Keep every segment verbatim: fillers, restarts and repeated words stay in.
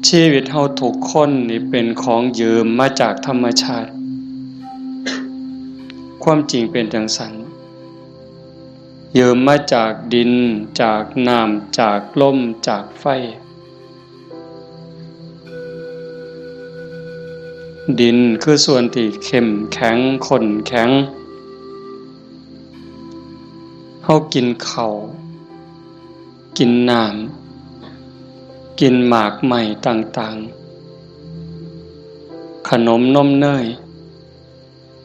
ชีวิตเฮาทุกคนนี่เป็นของยืมมาจากธรรมชาติ ความจริงเป็นจั่งซั้น ยืมมาจากดิน จากน้ำ จากลม จากไฟ ดินคือส่วนที่เข้มแข็ง ข้นแข็ง เฮากินข้าว กินน้ำ กินหมากไม้ต่างๆ ขนมนมเนย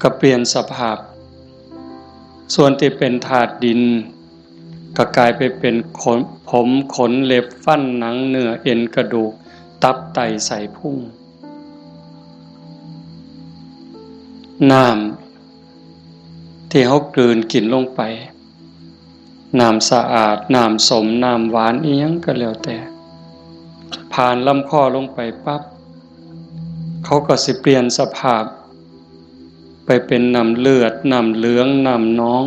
ก็เปลี่ยนสภาพ ส่วนที่เป็นธาตุดิน ก็กลายไปเป็นขน ผม ขน เล็บ ฟัน หนัง เนื้อ เอ็น กระดูก ตับ ไต ไส้พุง น้ำที่เฮากลืนกินลงไป น้ำสะอาด น้ำส้ม น้ำหวาน อิหยังก็แล้วแต่ ผ่านลำคอลงไปปั๊บ เขาก็สิเปลี่ยนสภาพ ไปเป็นน้ำเลือด น้ำเหลือง น้ำหนอง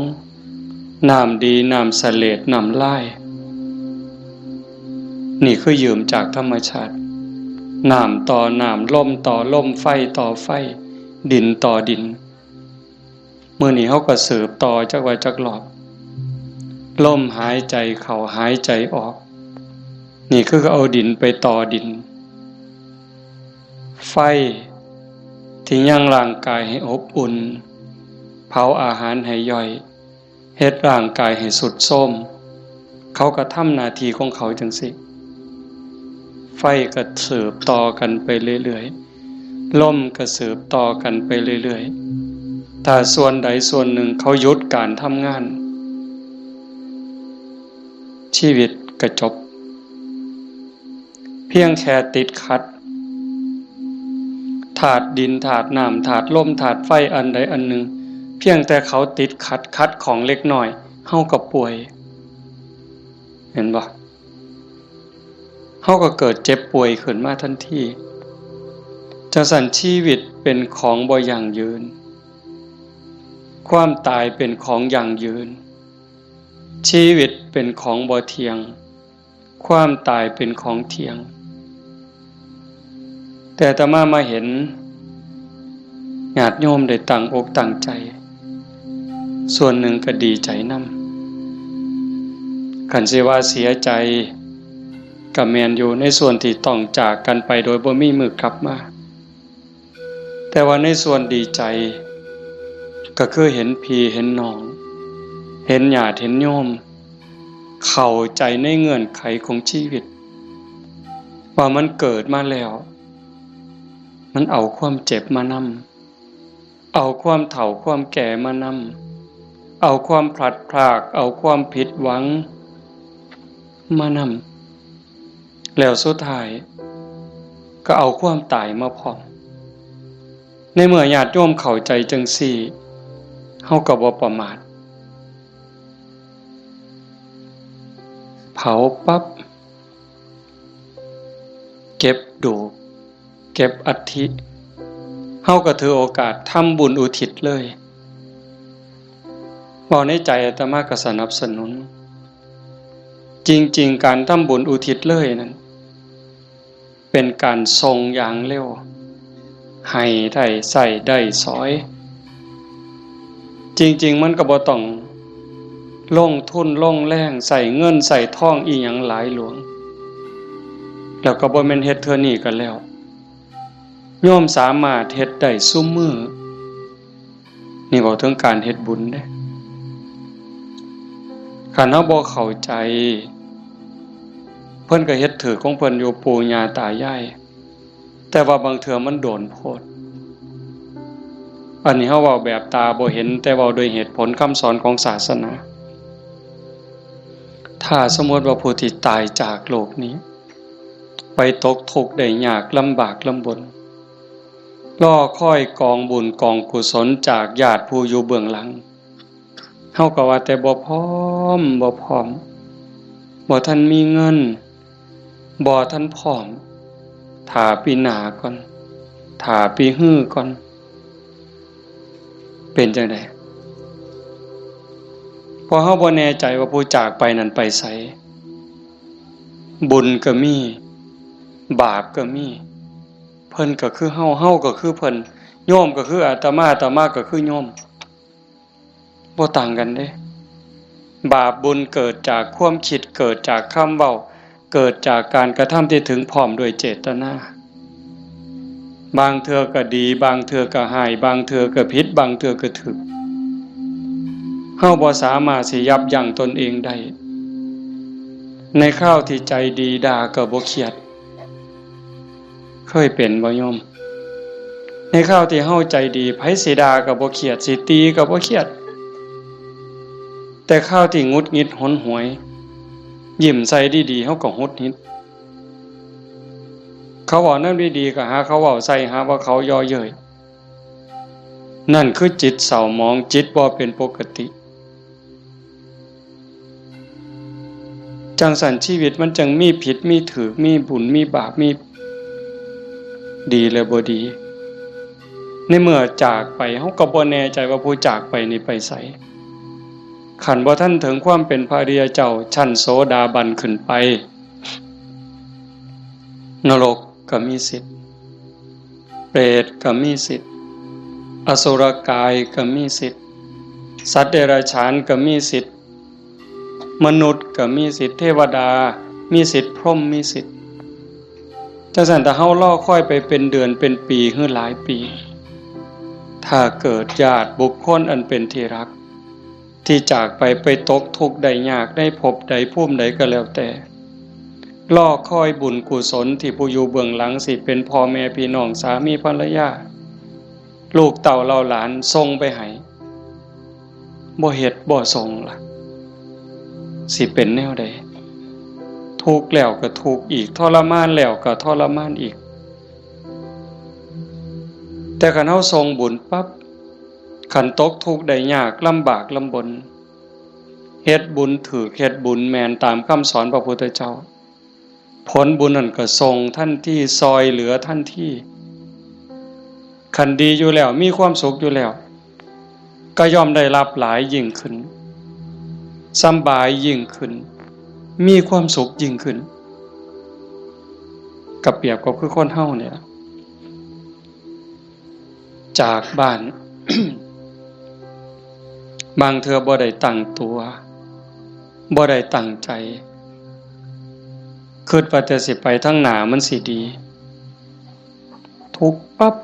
น้ำดี น้ำเสลด น้ำลาย นี่คือยืมจากธรรมชาติ น้ำต่อน้ำ ลมต่อลม ไฟต่อไฟ ดินต่อดิน มื้อนี้เฮาก็สืบต่อจักว่าจักรอบ ลมหายใจเข้าหายใจออก นี่คือเอาดินไปต่อดิน ไฟที่ยังร่างกายให้อบอุ่น เผาอาหารให้ย่อย เฮ็ดร่างกายให้ทรุดโทรม เขาก็ทำหน้าที่ของเขาจั่งซี้ ไฟก็สืบต่อกันไปเรื่อยๆ ลมก็สืบต่อกันไปเรื่อยๆ ถ้าส่วนใดส่วนหนึ่งเขาหยุดการทำงาน ชีวิตก็จบ เพียงแค่ติดขัด ธาตุดิน ธาตุน้ำ ธาตุลม ธาตุไฟ อันใดอันหนึ่ง เพียงแต่เขาติดขัด ขัดข้องเล็กน้อย เฮาก็ป่วย เห็นบ่ เฮาก็เกิดเจ็บป่วยขึ้นมาทันที จั่งซั้นชีวิตเป็นของบ่ยั่งยืน ความตายเป็นของยั่งยืน ชีวิตเป็นของบ่เที่ยง ความตายเป็นของเที่ยง แต่อาตมามาเห็นญาติโยมได้ตั้งอกตั้งใจ ส่วนหนึ่งก็ดีใจนำ คันสิว่าเสียใจก็แม่นอยู่ ในส่วนที่ต้องจากกันไปโดยบ่มีมื้อกลับมา แต่ว่าในส่วนดีใจ ก็คือเห็นพี่เห็นน้อง เห็นญาติเห็นโยม เข้าใจในเงื่อนไขของชีวิต ว่ามันเกิดมาแล้ว มันเอาความเจ็บมานำ เอาความเฒ่าความแก่มานำ เอาความพลัดพราก เอาความผิดหวังมานำ แล้วสุดท้ายก็เอาความตายมาพร้อม ในเมื่อญาติโยมเข้าใจจั่งซี้ เฮาก็บ่ประมาท เผาปั๊บ เก็บดูก เก็บอัฐิ เฮาก็ถือโอกาสทำบุญอุทิศเลย เว้าในใจอาตมาก็สนับสนุน จริงๆ การทำบุญอุทิศเลยนั่น เป็นการส่งอย่างเร็ว ให้ได้ใช้ได้สอย จริงๆ มันก็บ่ต้องลงทุนลงแรง ใช้เงินใช้ทองอิหยังหลายหลวง แล้วก็บ่แม่นเฮ็ดเทื่อนี้ก็แล้ว โยมสามารถเฮ็ดได้ซุมื้อ นี่เว้าถึงการเฮ็ดบุญเด้ คันเฮาบ่เข้าใจ เพิ่นก็เฮ็ดถืกของเพิ่นอยู่ ปู่ย่าตายาย แต่ว่าบางเทื่อมันโดนโพด อันนี้เฮาเว้าแบบตาบ่เห็น แต่เว้าด้วยเหตุผลคำสอนของศาสนา ถ้าสมมติว่าผู้ที่ตายจากโลกนี้ ไปตกทุกข์ได้ยากลำบากลำบน รอคอยกองบุญกองกุศลจากญาติผู้อยู่เบื้องหลัง เฮาก็ว่าแต่บ่พร้อม บ่พร้อม บ่ทันมีเงิน บ่ทันพร้อม ถ้าปีหน้าก่อน ถ้าปีฮือก่อน เป็นจั่งใด เพราะเฮาบ่แน่ใจว่าผู้จากไปนั้นไปไส บุญก็มี บาปก็มี เพิ่นก็คือเฮา เฮาก็คือเพิ่น โยมก็คืออาตมา อาตมาก็คือโยม บ่ต่างกันเด้ บาปบุญเกิดจากความคิด เกิดจากคำเว้า เกิดจากการกระทำที่ถึงพร้อมด้วยเจตนา บางเทื่อก็ดี บางเทื่อก็ร้าย บางเทื่อก็ผิด บางเทื่อก็ถูก เฮาบ่สามารถสิยับยั้งตนเองได้ ในคราวที่ใจดีด่าก็บ่เครียด เคยเป็นบ่โยม ในคราวที่เฮาใจดี ไผสิด่าก็บ่เครียด สิตีก็บ่เครียด แต่คราวที่หงุดหงิดหนหวย ยิ้มใส่ดีๆ เฮาก็หงุดหงิด เขาเว้าแนวดีๆ ก็หาเขาเว้าใส่ หาว่าเขาเยาะเย้ย นั่นคือจิตเศร้าหมอง จิตบ่เป็นปกติ จั่งซั้นชีวิตมันจั่งมีผิดมีถูก มีบุญมีบาป มีดีและบ่ดี ในเมื่อจากไป เฮาก็บ่แน่ใจว่าผู้จากไปนี่ไปไส คันบ่ทันถึงความเป็นพระอริยเจ้าชั้นโสดาบันขึ้นไป นรกก็มีสิทธิ์ เปรตก็มีสิทธิ์ อสุรกายก็มีสิทธิ์ สัตว์เดรัจฉานก็มีสิทธิ์ มนุษย์ก็มีสิทธิ์ เทวดามีสิทธิ์ พรหมมีสิทธิ์ จั่งซั้นถ้าเฮารอคอยไปเป็นเดือนเป็นปีหรือหลายปี ถ้าเกิดญาติบุคคลอันเป็นที่รัก ที่จากไป ไปตกทุกข์ได้ยากในภพใดภูมิใดก็แล้วแต่ รอคอยบุญกุศลที่ผู้อยู่เบื้องหลัง สิเป็นพ่อแม่พี่น้อง สามีภรรยา ลูกเต้าเหล่าหลานส่งไปให้ บ่เฮ็ดบ่ส่งล่ะ สิเป็นแนวใด ทุกข์แล้วก็ทุกข์อีก ทรมานแล้วก็ทรมานอีก แต่คันเฮาส่งบุญปั๊บ คันตกทุกข์ได้ยาก ลำบากลำบน เฮ็ดบุญถูก เฮ็ดบุญแม่นตามคำสอนพระพุทธเจ้า ผลบุญนั่นก็ส่งทันที ซ่อยเหลือทันที คันดีอยู่แล้ว มีความสุขอยู่แล้ว ก็ย่อมได้รับหลายยิ่งขึ้น สำบายยิ่งขึ้น มีความสุขยิ่งขึ้น ก็เปรียบกับคือคนเฮาเนี่ย จากบ้าน บางเทื่อบ่ได้ตั้งตัว บ่ได้ตั้งใจ คิดว่าแต่สิไปทางหน้ามันสิดี ทุกข์ปั๊บ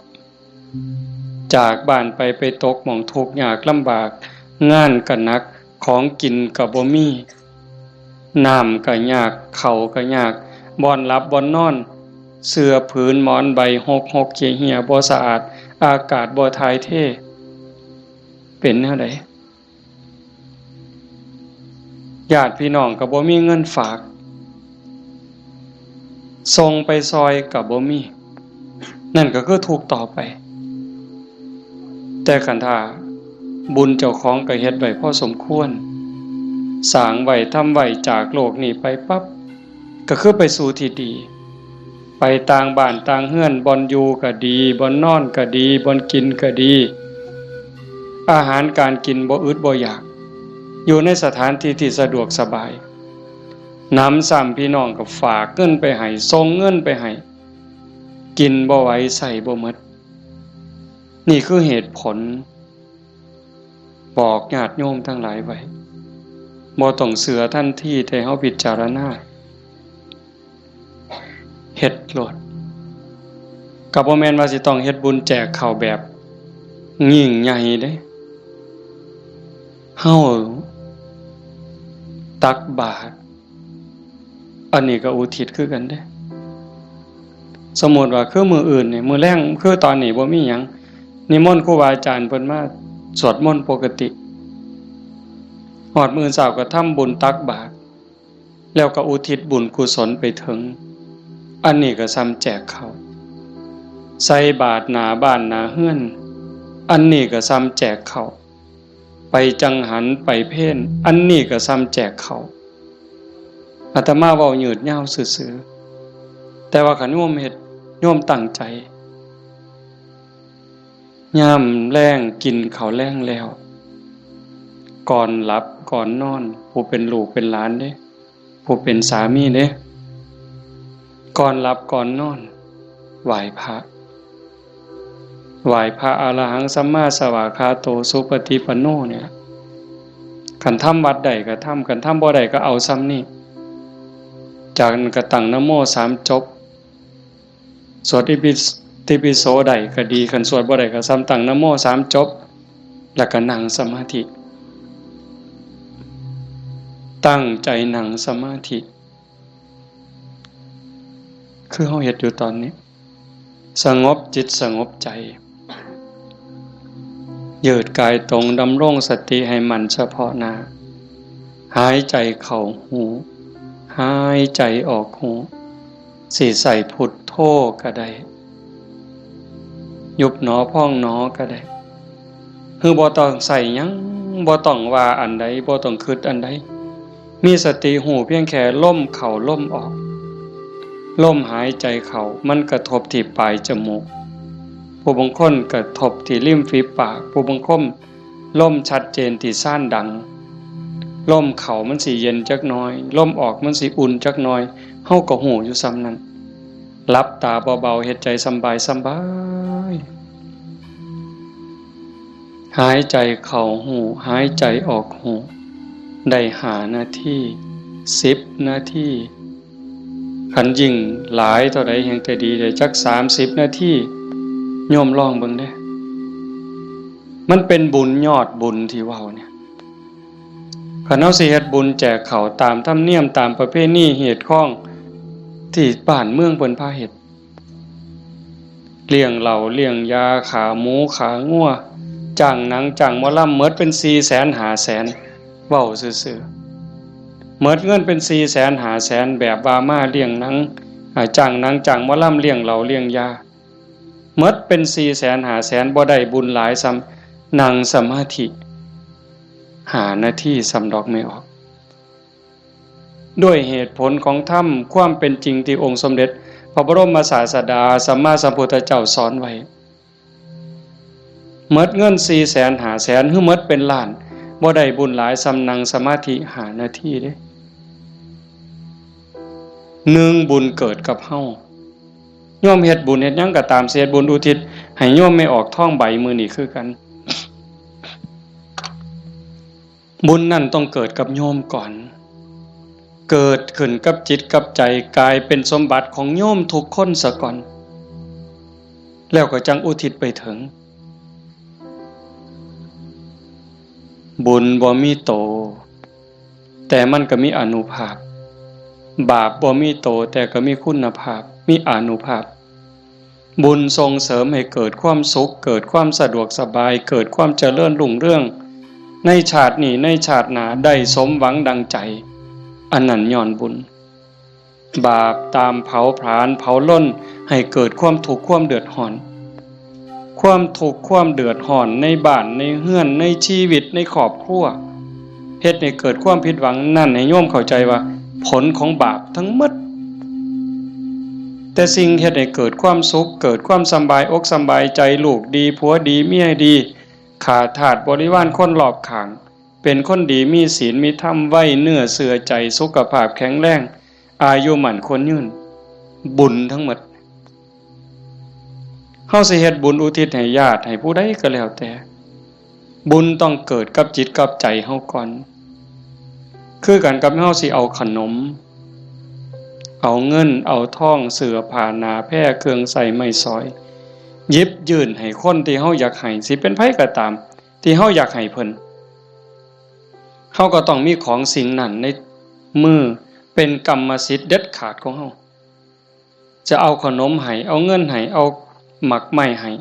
จากบ้านไป ไปตกหม่องทุกข์ยากลำบาก งานก็หนัก ของกินก็บ่มี น้ำก็ยาก ข้าวก็ยาก บ่อนหลับบ่อนนอน เสื่อผืนหมอนใบหกหกเหี่ยเหี่ย บ่สะอาด อากาศบ่ถ่ายเท เป็นแนวใด ญาติพี่น้องก็บ่มีเงินฝาก ส่งไปซ่อยก็บ่มี นั่นก็คือทุกข์ต่อไป แต่คันถ้าบุญเจ้าของก็เฮ็ดไว้พอสมควร สร้างไว้ ทำไว้ จากโลกนี้ไปปั๊บ ก็คือไปสู่ที่ดี ไปต่างบ้านต่างเฮือน บ่อนอยู่ก็ดี บ่อนนอนก็ดี บ่อนกินก็ดี อาหารการกินบ่อึดบ่อยาก อยู่ในสถานที่ที่สะดวกสบาย หนำซ้ำพี่น้องก็ฝากเงินไปให้ ส่งเงินไปให้ กินบ่ไหว ใช้บ่หมด นี่คือเหตุผล บอกญาติโยมทั้งหลายไว้ บ่ต้องเชื่อทันที แต่เฮาพิจารณา เฮ็ดโลด ก็บ่แม่นว่าสิต้องเฮ็ดบุญแจกข้าวแบบยิ่งใหญ่เด้ เฮาตักบาตร อันนี้ก็อุทิศคือกันเด้ สมมุติว่าคือมื้ออื่นนี่ มื้อแลง คือตอนนี้บ่มีหยัง นิมนต์ครูบาอาจารย์เพิ่นมาสวดมนต์ปกติ ฮอดมื้อเช้าก็ทำบุญตักบาตร แล้วก็อุทิศบุญกุศลไปถึง อันนี้ก็ส่ำแจกข้าว ใส่บาตรหน้าบ้านหน้าเฮือน อันนี้ก็ส่ำแจกข้าว ไปจังหันไปเพล อันนี้ก็ส่ำแจกข้าว อาตมาเว้ายืดยาวซื่อๆ แต่ว่าคันโยมเฮ็ด โยมตั้งใจ ยามแลงกินข้าวแลงแล้ว ก่อนหลับก่อนนอน ผู้เป็นลูกเป็นหลานเด้ ผู้เป็นสามีเด้ ก่อนหลับก่อนนอน ไหว้พระ ไหว้พระอรหังสัมมาสวากขาโตสุปฏิปันโนเนี่ย คันทำวัดได้ก็ทำ คันทำบ่ได้ก็เอาส่ำนี้ จากนั้นก็ตั้งนะโมสามจบ สวดอิติปิโสได้ก็ดี คันสวดบ่ได้ก็ส่ำตั้งนะโมสามจบ แล้วก็นั่งสมาธิ ตั้งใจนั่งสมาธิ คือเฮาเฮ็ดอยู่ตอนนี้ สงบจิตสงบใจ ยืดกายตรง ดำรงสติให้มั่นเฉพาะหน้า หายใจเข้าฮู้ หายใจออกฮู้ สิใส่พุทโธก็ได้ ยุบหนอพองหนอก็ได้ คือบ่ต้องใส่หยัง บ่ต้องว่าอันใด บ่ต้องคิดอันใด มีสติฮู้เพียงแค่ลมเข้าลมออก ลมหายใจเข้ามันกระทบที่ปลายจมูก ผู้บางคนกระทบที่ริมฝีปาก ผู้บางคนลมชัดเจนที่ซานดัง ลมเข้ามันสิเย็นจักหน่อย ลมออกมันสิอุ่นจักหน่อย เฮาก็ฮู้อยู่ส่ำนั้น หลับตาเบาๆ เฮ็ดใจสำบายสำบาย หายใจเข้าฮู้ หายใจออกฮู้ ได้ห้านาที สิบนาที คันยิ่งหลายเท่าใดแฮ่งแต่ดี ได้จักสามสิบนาที โยมลองเบิ่งเด้ มันเป็นบุญยอดบุญที่เว้าเนี่ย คันเฮาสิเฮ็ดบุญแจกข้าวตามธรรมเนียม ตามประเพณีฮีตคองที่บ้านเมืองเพิ่นพาเฮ็ด เลี้ยงเหล้าเลี้ยงยา ฆ่าหมูฆ่างัว จ้างหนังจ้างหมอลำ หมดเป็นสี่แสนห้าแสน เว้าซื่อๆ หมดเงินเป็นสี่แสนห้าแสน แบบว่ามาเลี้ยงหนัง อ่า จ้างหนังจ้างหมอลำ เลี้ยงเหล้าเลี้ยงยา หมดเป็นสี่แสนห้าแสน บ่ได้บุญหลายส่ำนั่งสมาธิห้านาทีส่ำดอกไม่ออก ด้วยเหตุผลของธรรม ความเป็นจริงที่องค์สมเด็จพระบรมศาสดาสัมมาสัมพุทธเจ้าสอนไว้ หมดเงินสี่แสนห้าแสน หรือหมดเป็นล้าน บ่ได้บุญหลายส่ำนั่งสมาธิห้านาทีเด้ หนึ่งบุญเกิดกับเฮา โยมเฮ็ดบุญเฮ็ดหยังก็ตาม สิเฮ็ดบุญอุทิศให้โยมแม่ออกทองใบมื้อนี้คือกัน บุญนั่นต้องเกิดกับโยมก่อน เกิดขึ้นกับจิตกับใจ กลายเป็นสมบัติของโยมทุกคนซะก่อน แล้วก็จั่งอุทิศไปถึง บุญบ่มีโต แต่มันก็มีอานุภาพ บาปบ่มีโต แต่ก็มีคุณภาพ มีอานุภาพ บุญส่งเสริมให้เกิดความสุข เกิดความสะดวกสบาย เกิดความเจริญรุ่งเรือง ในชาตินี้ ในชาติหน้า ได้สมหวังดังใจ อันนั้นย้อนบุญ บาปตามเผาผลาญเผาลนให้เกิดความทุกข์ความเดือดร้อน ความทุกข์ความเดือดร้อนในบ้านในเฮือนในชีวิตในครอบครัว เฮ็ดให้เกิดความผิดหวัง นั่นให้โยมเข้าใจว่าผลของบาปทั้งหมด แต่สิ่งเฮ็ดให้เกิดความสุข เกิดความสำบายอกสำบายใจ ลูกดีผัวดีเมียดี ข้าทาสบริวารคนรอบข้าง เป็นคนดีมีศีลมีธรรม ไว้เนื้อเชื่อใจ สุขภาพแข็งแรง อายุมั่นขวัญยืน บุญทั้งหมด เฮาสิเฮ็ดบุญอุทิศให้ญาติให้ผู้ใดก็แล้วแต่ บุญต้องเกิดกับจิตกับใจเฮาก่อน คือกันกับเฮาสิเอาขนม เอาเงิน เอาทอง เสื้อผ้าหน้าแพร เครื่องใช้ไม้สอย หยิบยื่นให้คนที่เฮาอยากให้ สิเป็นไผก็ตาม ที่เฮาอยากให้เพิ่น เฮาก็ต้องมีของสิ่งนั้นในมือ เป็นกรรมสิทธิ์เด็ดขาดของเฮา จะเอาขนมให้ เอาเงินให้ เอาหมากไม้ให้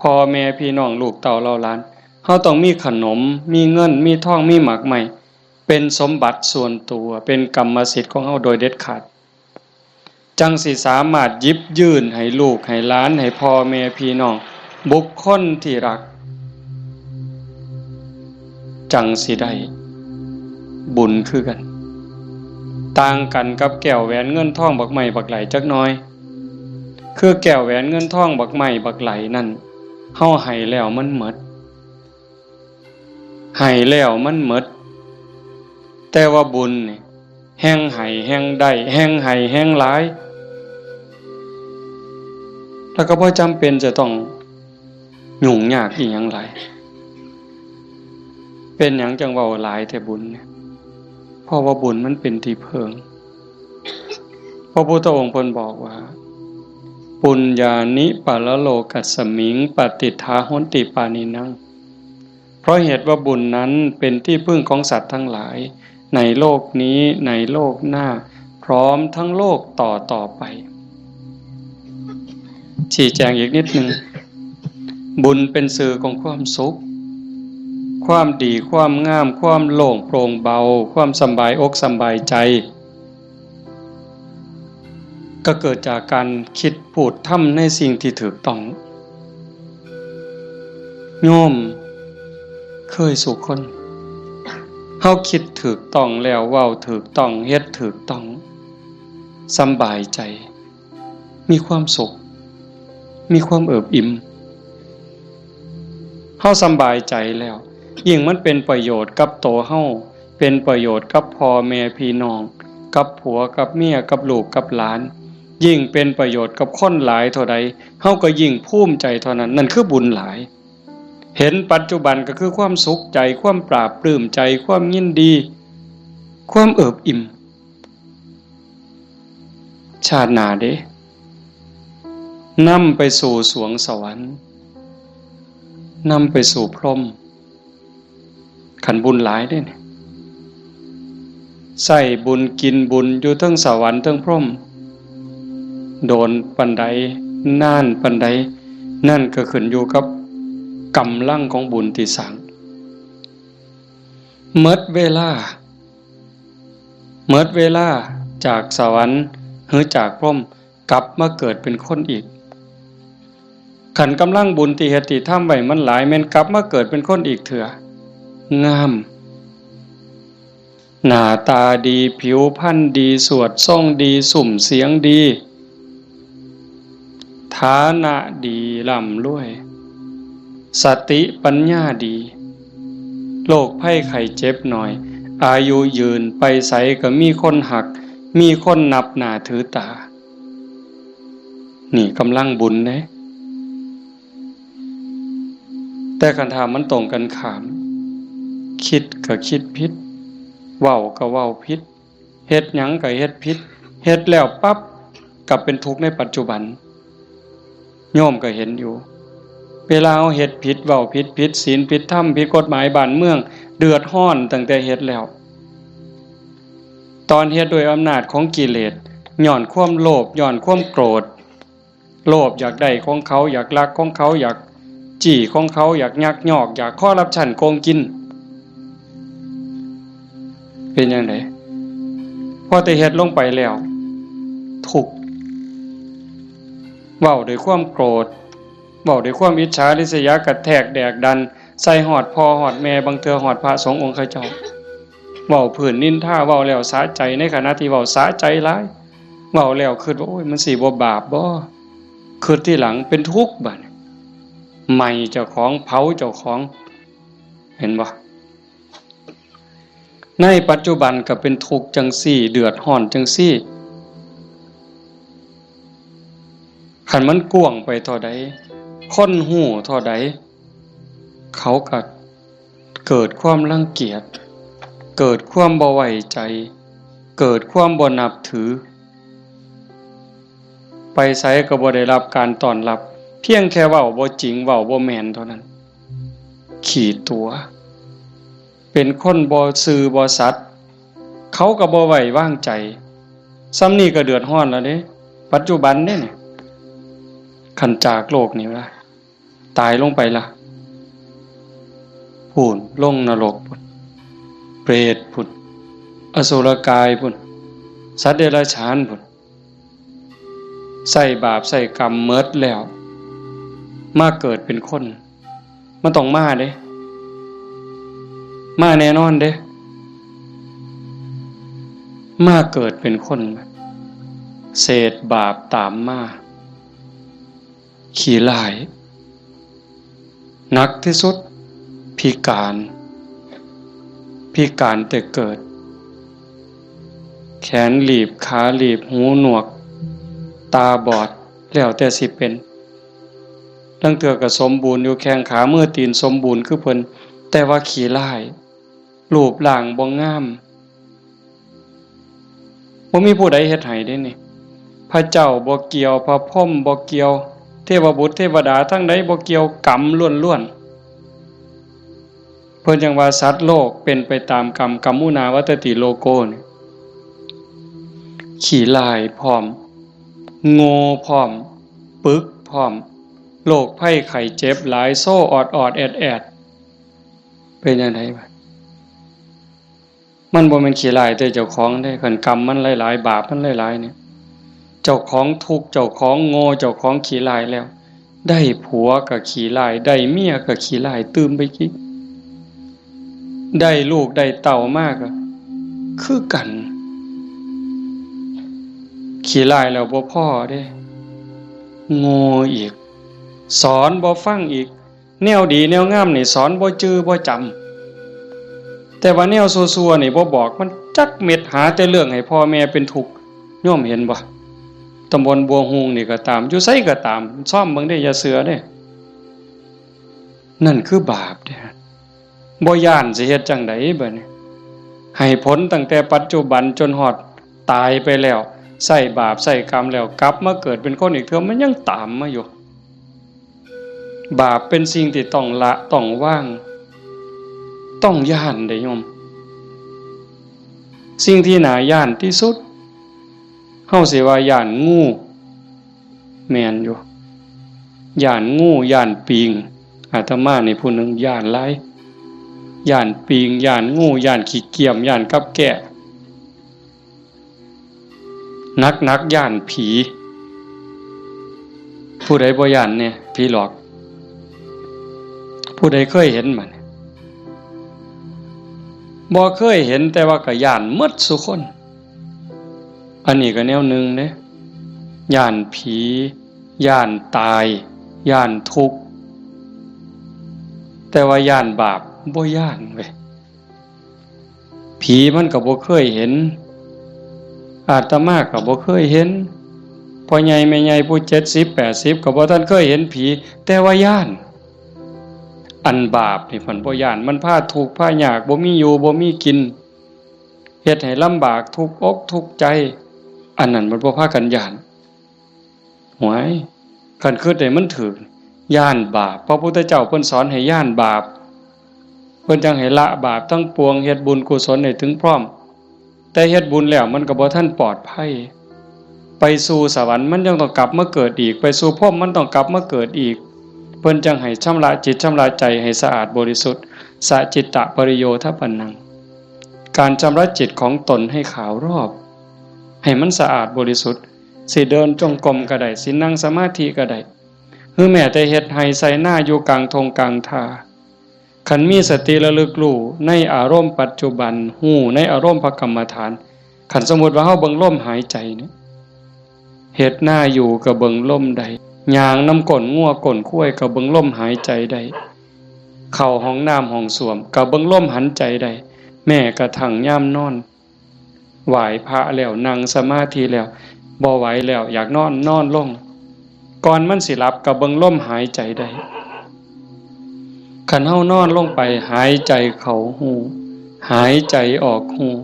พ่อแม่พี่น้องลูกเต้าเหล่าหลาน เฮาต้องมีขนม มีเงิน มีทอง มีหมากไม้ เป็นสมบัติส่วนตัว เป็นกรรมสิทธิ์ของเฮาโดยเด็ดขาด จั่งสิสามารถหยิบยื่นให้ลูกให้หลาน ให้พ่อแม่พี่น้อง บุคคลที่รัก จั่งสิได้บุญคือกัน ต่างกันกับแก้วแหวนเงินทองบักไม้บักไหลจักหน่อย คือแก้วแหวนเงินทองบักไม้บักไหลนั่น เฮาให้แล้วมันหมด ให้แล้วมันหมด แต่ว่าบุญนี่ แฮ่งให้แฮ่งได้ แฮ่งให้แฮ่งหลาย แล้วก็บ่จำเป็นจะต้องยุ่งยากอีหยังหลาย เป็นหยังจั่งเว้าหลายแท้บุญเนี่ย เพราะว่าบุญมันเป็นที่พึ่ง พระพุทธองค์เพิ่นบอกว่า ปุญญานิปรโลกัสมิง ปฏิฏฐาหนติปานินัง เพราะเหตุว่าบุญนั้นเป็นที่พึ่งของสัตว์ทั้งหลาย ในโลกนี้ในโลกหน้า พร้อมทั้งโลกต่อต่อไป ชี้แจงอีกนิดหนึ่ง บุญเป็นสื่อของความสุข ความดี ความงาม ความโล่งโปร่งเบา ความสำบายอกสำบายใจ ก็เกิดจากการคิดพูดทำในสิ่งที่ถูกต้อง โยมเคยสู่คน เฮาคิดถูกต้องแล้ว เว้าถูกต้อง เฮ็ดถูกต้อง สำบายใจ มีความสุข มีความเอิบอิ่ม เฮาสำบายใจแล้ว ยิ่งมันเป็นประโยชน์กับตัวเฮา เป็นประโยชน์กับพ่อแม่พี่น้อง กับผัวกับเมีย กับลูกกับหลาน ยิ่งเป็นประโยชน์กับคนหลายเท่าใด เฮาก็ยิ่งภูมิใจเท่านั้น นั่นคือบุญหลาย เห็นปัจจุบันก็คือความสุขใจ ความปลาบปลื้มใจ ความยินดี ความเอิบอิ่ม ชาติหน้าเด้ นำไปสู่สวงสวรรค์ นำไปสู่พรหม คันบุญหลายเด้เนี่ย ใส่บุญกินบุญอยู่เทิงสวรรค์เทิงพรหม โดนปานใด นานปานใด นั่นก็ขึ้นอยู่กับกำลังของบุญที่สร้าง หมดเวลา หมดเวลาจากสวรรค์หรือจากพรหม กลับมาเกิดเป็นคนอีก คันกำลังบุญที่เฮ็ดที่ทำไว้มันหลาย แม่นกลับมาเกิดเป็นคนอีกเทื่อ งาม หน้าตาดี ผิวพรรณดี สวดทรงดี ซุ่มเสียงดี ฐานะดี ร่ำรวย สติปัญญาดี โรคภัยไข้เจ็บน้อย อายุยืน ไปไสก็มีคนฮัก มีคนนับหน้าถือตา นี่กำลังบุญเด้ แต่คันถ้ามันตรงกันข้าม คิดก็คิดผิด เว้าก็เว้าผิด เฮ็ดหยังก็เฮ็ดผิด เฮ็ดแล้วปั๊บ กลับเป็นทุกข์ในปัจจุบัน โยมก็เห็นอยู่ เวลาเฮาเฮ็ดผิด เว้าผิด ผิดศีล ผิดธรรม ผิดกฎหมายบ้านเมือง เดือดร้อนตั้งแต่เฮ็ดแล้ว ตอนเฮ็ดด้วยอำนาจของกิเลส ย้อนความโลภ ย้อนความโกรธ โลภอยากได้ของเขา อยากลักของเขา อยากจี้ของเขา อยากยักยอก อยากคอร์รัปชัน โกงกิน เป็นจั่งใด พอแต่เฮ็ดลงไปแล้ว ทุกข์ เว้าด้วยความโกรธ เว้าด้วยความอิจฉาริษยากระแทกแดกดัน ใส่ฮอดพ่อฮอดแม่ บางเทื่อฮอดพระสงฆ์องค์เขาเจ้า เว้าพื้นนินทา เว้าแล้วสะใจ ในขณะที่เว้าสะใจหลาย เว้าแล้วคิดว่า โอ้ย มันสิบ่บาปบ่ คิดทีหลังเป็นทุกข์บัดนี้ ไหม้เจ้าของ เผาเจ้าของ เห็นบ่ ในปัจจุบันก็เป็นทุกข์จั่งซี้ เดือดร้อนจั่งซี้ คันมันกว้างไปเท่าใด คนฮู้เท่าใด เขาก็เกิดความรังเกียจ เกิดความบ่ไว้ใจ เกิดความบ่นับถือ ไปไสก็บ่ได้รับการต้อนรับ เพียงแค่เว้าบ่จริง เว้าบ่แม่นเท่านั้น ขี้ตั๋ว เป็นคนบ่ซื่อบ่สัตย์ เขาก็บ่ไว้วางใจ ส่ำนี้ก็เดือดร้อนแล้วเด้ ปัจจุบันเด้นี่ คันจากโลกนี้ละ ตายลงไปละ พู้น ลงนรกพู้น เปรตพู้น อสุรกายพู้น สัตว์เดรัจฉานพู้น ใช้บาปใช้กรรมหมดแล้ว มาเกิดเป็นคน มันต้องมาเด้ มาแน่นอนเด้ มาเกิดเป็นคน เศษบาปตามมา ขี้ร้าย หนักที่สุด พิการ พิการแต่เกิด แขนหลีบ ขาหลีบ หูหนวก ตาบอด แล้วแต่สิเป็น ลางเทื่อก็สมบูรณ์อยู่ แข้งขามือตีนสมบูรณ์คือเพิ่น แต่ว่าขี้ร้าย รูปร่างบ่งาม บ่มีผู้ใดเฮ็ดให้เด้นี่ พระเจ้าบ่เกี่ยว พระพรหมบ่เกี่ยว เทวบุตรเทวดาทั้งใดบ่เกี่ยว กรรมล้วนๆ เพิ่นจั่งว่าสัตว์โลกเป็นไปตามกรรม กรรมุนาวัตติโลโกนี่ ขี้ร้ายพร้อม โง่พร้อม ปึกพร้อม โรคภัยไข้เจ็บหลาย โซออดๆ แอดๆ เป็นจั่งใดวะ มันบ่แม่นขี้ร้ายแต่เจ้าของเด้ คันกรรมมันหลายๆ บาปมันหลายๆ เนี่ย เจ้าของทุกข์ เจ้าของโง่ เจ้าของขี้ร้ายแล้ว ได้ผัวก็ขี้ร้าย ได้เมียก็ขี้ร้ายตื่มไปอีก ได้ลูกได้เต้ามาก็คือกัน ขี้ร้ายแล้วบ่พอเด้ โง่อีก สอนบ่ฟังอีก แนวดีแนวงามนี่สอนบ่จื่อบ่จำ แต่ว่าแนวซั่วๆ นี่บ่บอกมันจักเม็ด หาแต่เรื่องให้พ่อแม่เป็นทุกข์ โยมเห็นบ่ ตำบลบัวฮูงนี่ก็ตาม อยู่ไสก็ตาม ซ่อมเบิ่งเด้ อย่าเชื่อเด้ นั่นคือบาปเด้ บ่ย้านสิเฮ็ดจั่งใดบัดนี้ ให้ผลตั้งแต่ปัจจุบันจนฮอดตายไปแล้ว ใช้บาปใช้กรรมแล้ว กลับมาเกิดเป็นคนอีกเทื่อ มันยังตามมาอยู่ บาปเป็นสิ่งที่ต้องละต้องวาง ต้องย้านเด้โยม สิ่งที่น่าย้านที่สุด เฮาสิว่าย้านงู แม่นอยู่ ย้านงู ย้านปิง อาตมานี่ผู้หนึ่งย้านหลาย ย้านปิง ย้านงู ย้านขี้เกียม ย้านกับแก้ หนักๆ ย้านผี ผู้ใดบ่ย้านแน่ ผีหลอก ผู้ใดเคยเห็นบ่เนี่ย บ่เคยเห็น แต่ว่าก็ย้านหมดซุคน อันนี้ก็แนวหนึ่งเด้ ย้านผี ย้านตาย ย้านทุกข์ แต่ว่าย้านบาปบ่ย้านเว้ย ผีมันก็บ่เคยเห็น อาตมาก็บ่เคยเห็น พ่อใหญ่แม่ใหญ่ผู้เจ็ดสิบแปดสิบก็บ่ทันเคยเห็นผี แต่ว่าย้าน อันบาปนี่เพิ่นบ่ย้าน มันพาทุกข์พายาก บ่มีอยู่บ่มีกิน เฮ็ดให้ลำบากทุกข์อกทุกข์ใจ อันนั้นมันบ่พากันย้าน หวย คันคิดให้มันถูก ย้านบาป พระพุทธเจ้าเพิ่นสอนให้ย้านบาป เพิ่นจั่งให้ละบาปทั้งปวง เฮ็ดบุญกุศลให้ถึงพร้อม แต่เฮ็ดบุญแล้วมันก็บ่ทันปลอดภัย ไปสู่สวรรค์มันยังต้องกลับมาเกิดอีก ไปสู่พรหมมันต้องกลับมาเกิดอีก เพิ่นจั่งให้ชำระจิตชำระใจให้สะอาดบริสุทธิ์ สะจิตตะปริโยทปนัง การชำระจิตของตนให้ขาวรอบ ให้มันสะอาดบริสุทธิ์ สิเดินจงกรมก็ได้ สินั่งสมาธิก็ได้ หรือแม้แต่เฮ็ดไร่ไถนาอยู่กลางท่งกลางท่า คันมีสติระลึกรู้ในอารมณ์ปัจจุบัน รู้ในอารมณ์พระกรรมฐาน คันสมมุติว่าเฮาเบิ่งลมหายใจเนี่ย เฮ็ดนาอยู่ก็เบิ่งลมได้ ย่างนำก้นงัวก้นควายก็เบิ่งลมหายใจได้ เข้าห้องน้ำห้องส้วมก็เบิ่งลมหายใจได้ แม้กระทั่งยามนอน ไหว้พระแล้ว นั่งสมาธิแล้ว บ่ไหวแล้ว อยากนอน นอนลง ก่อนมันสิหลับก็เบิ่งลมหายใจได้ คันเฮานอนลงไป หายใจเข้าฮู้ หายใจออกฮู้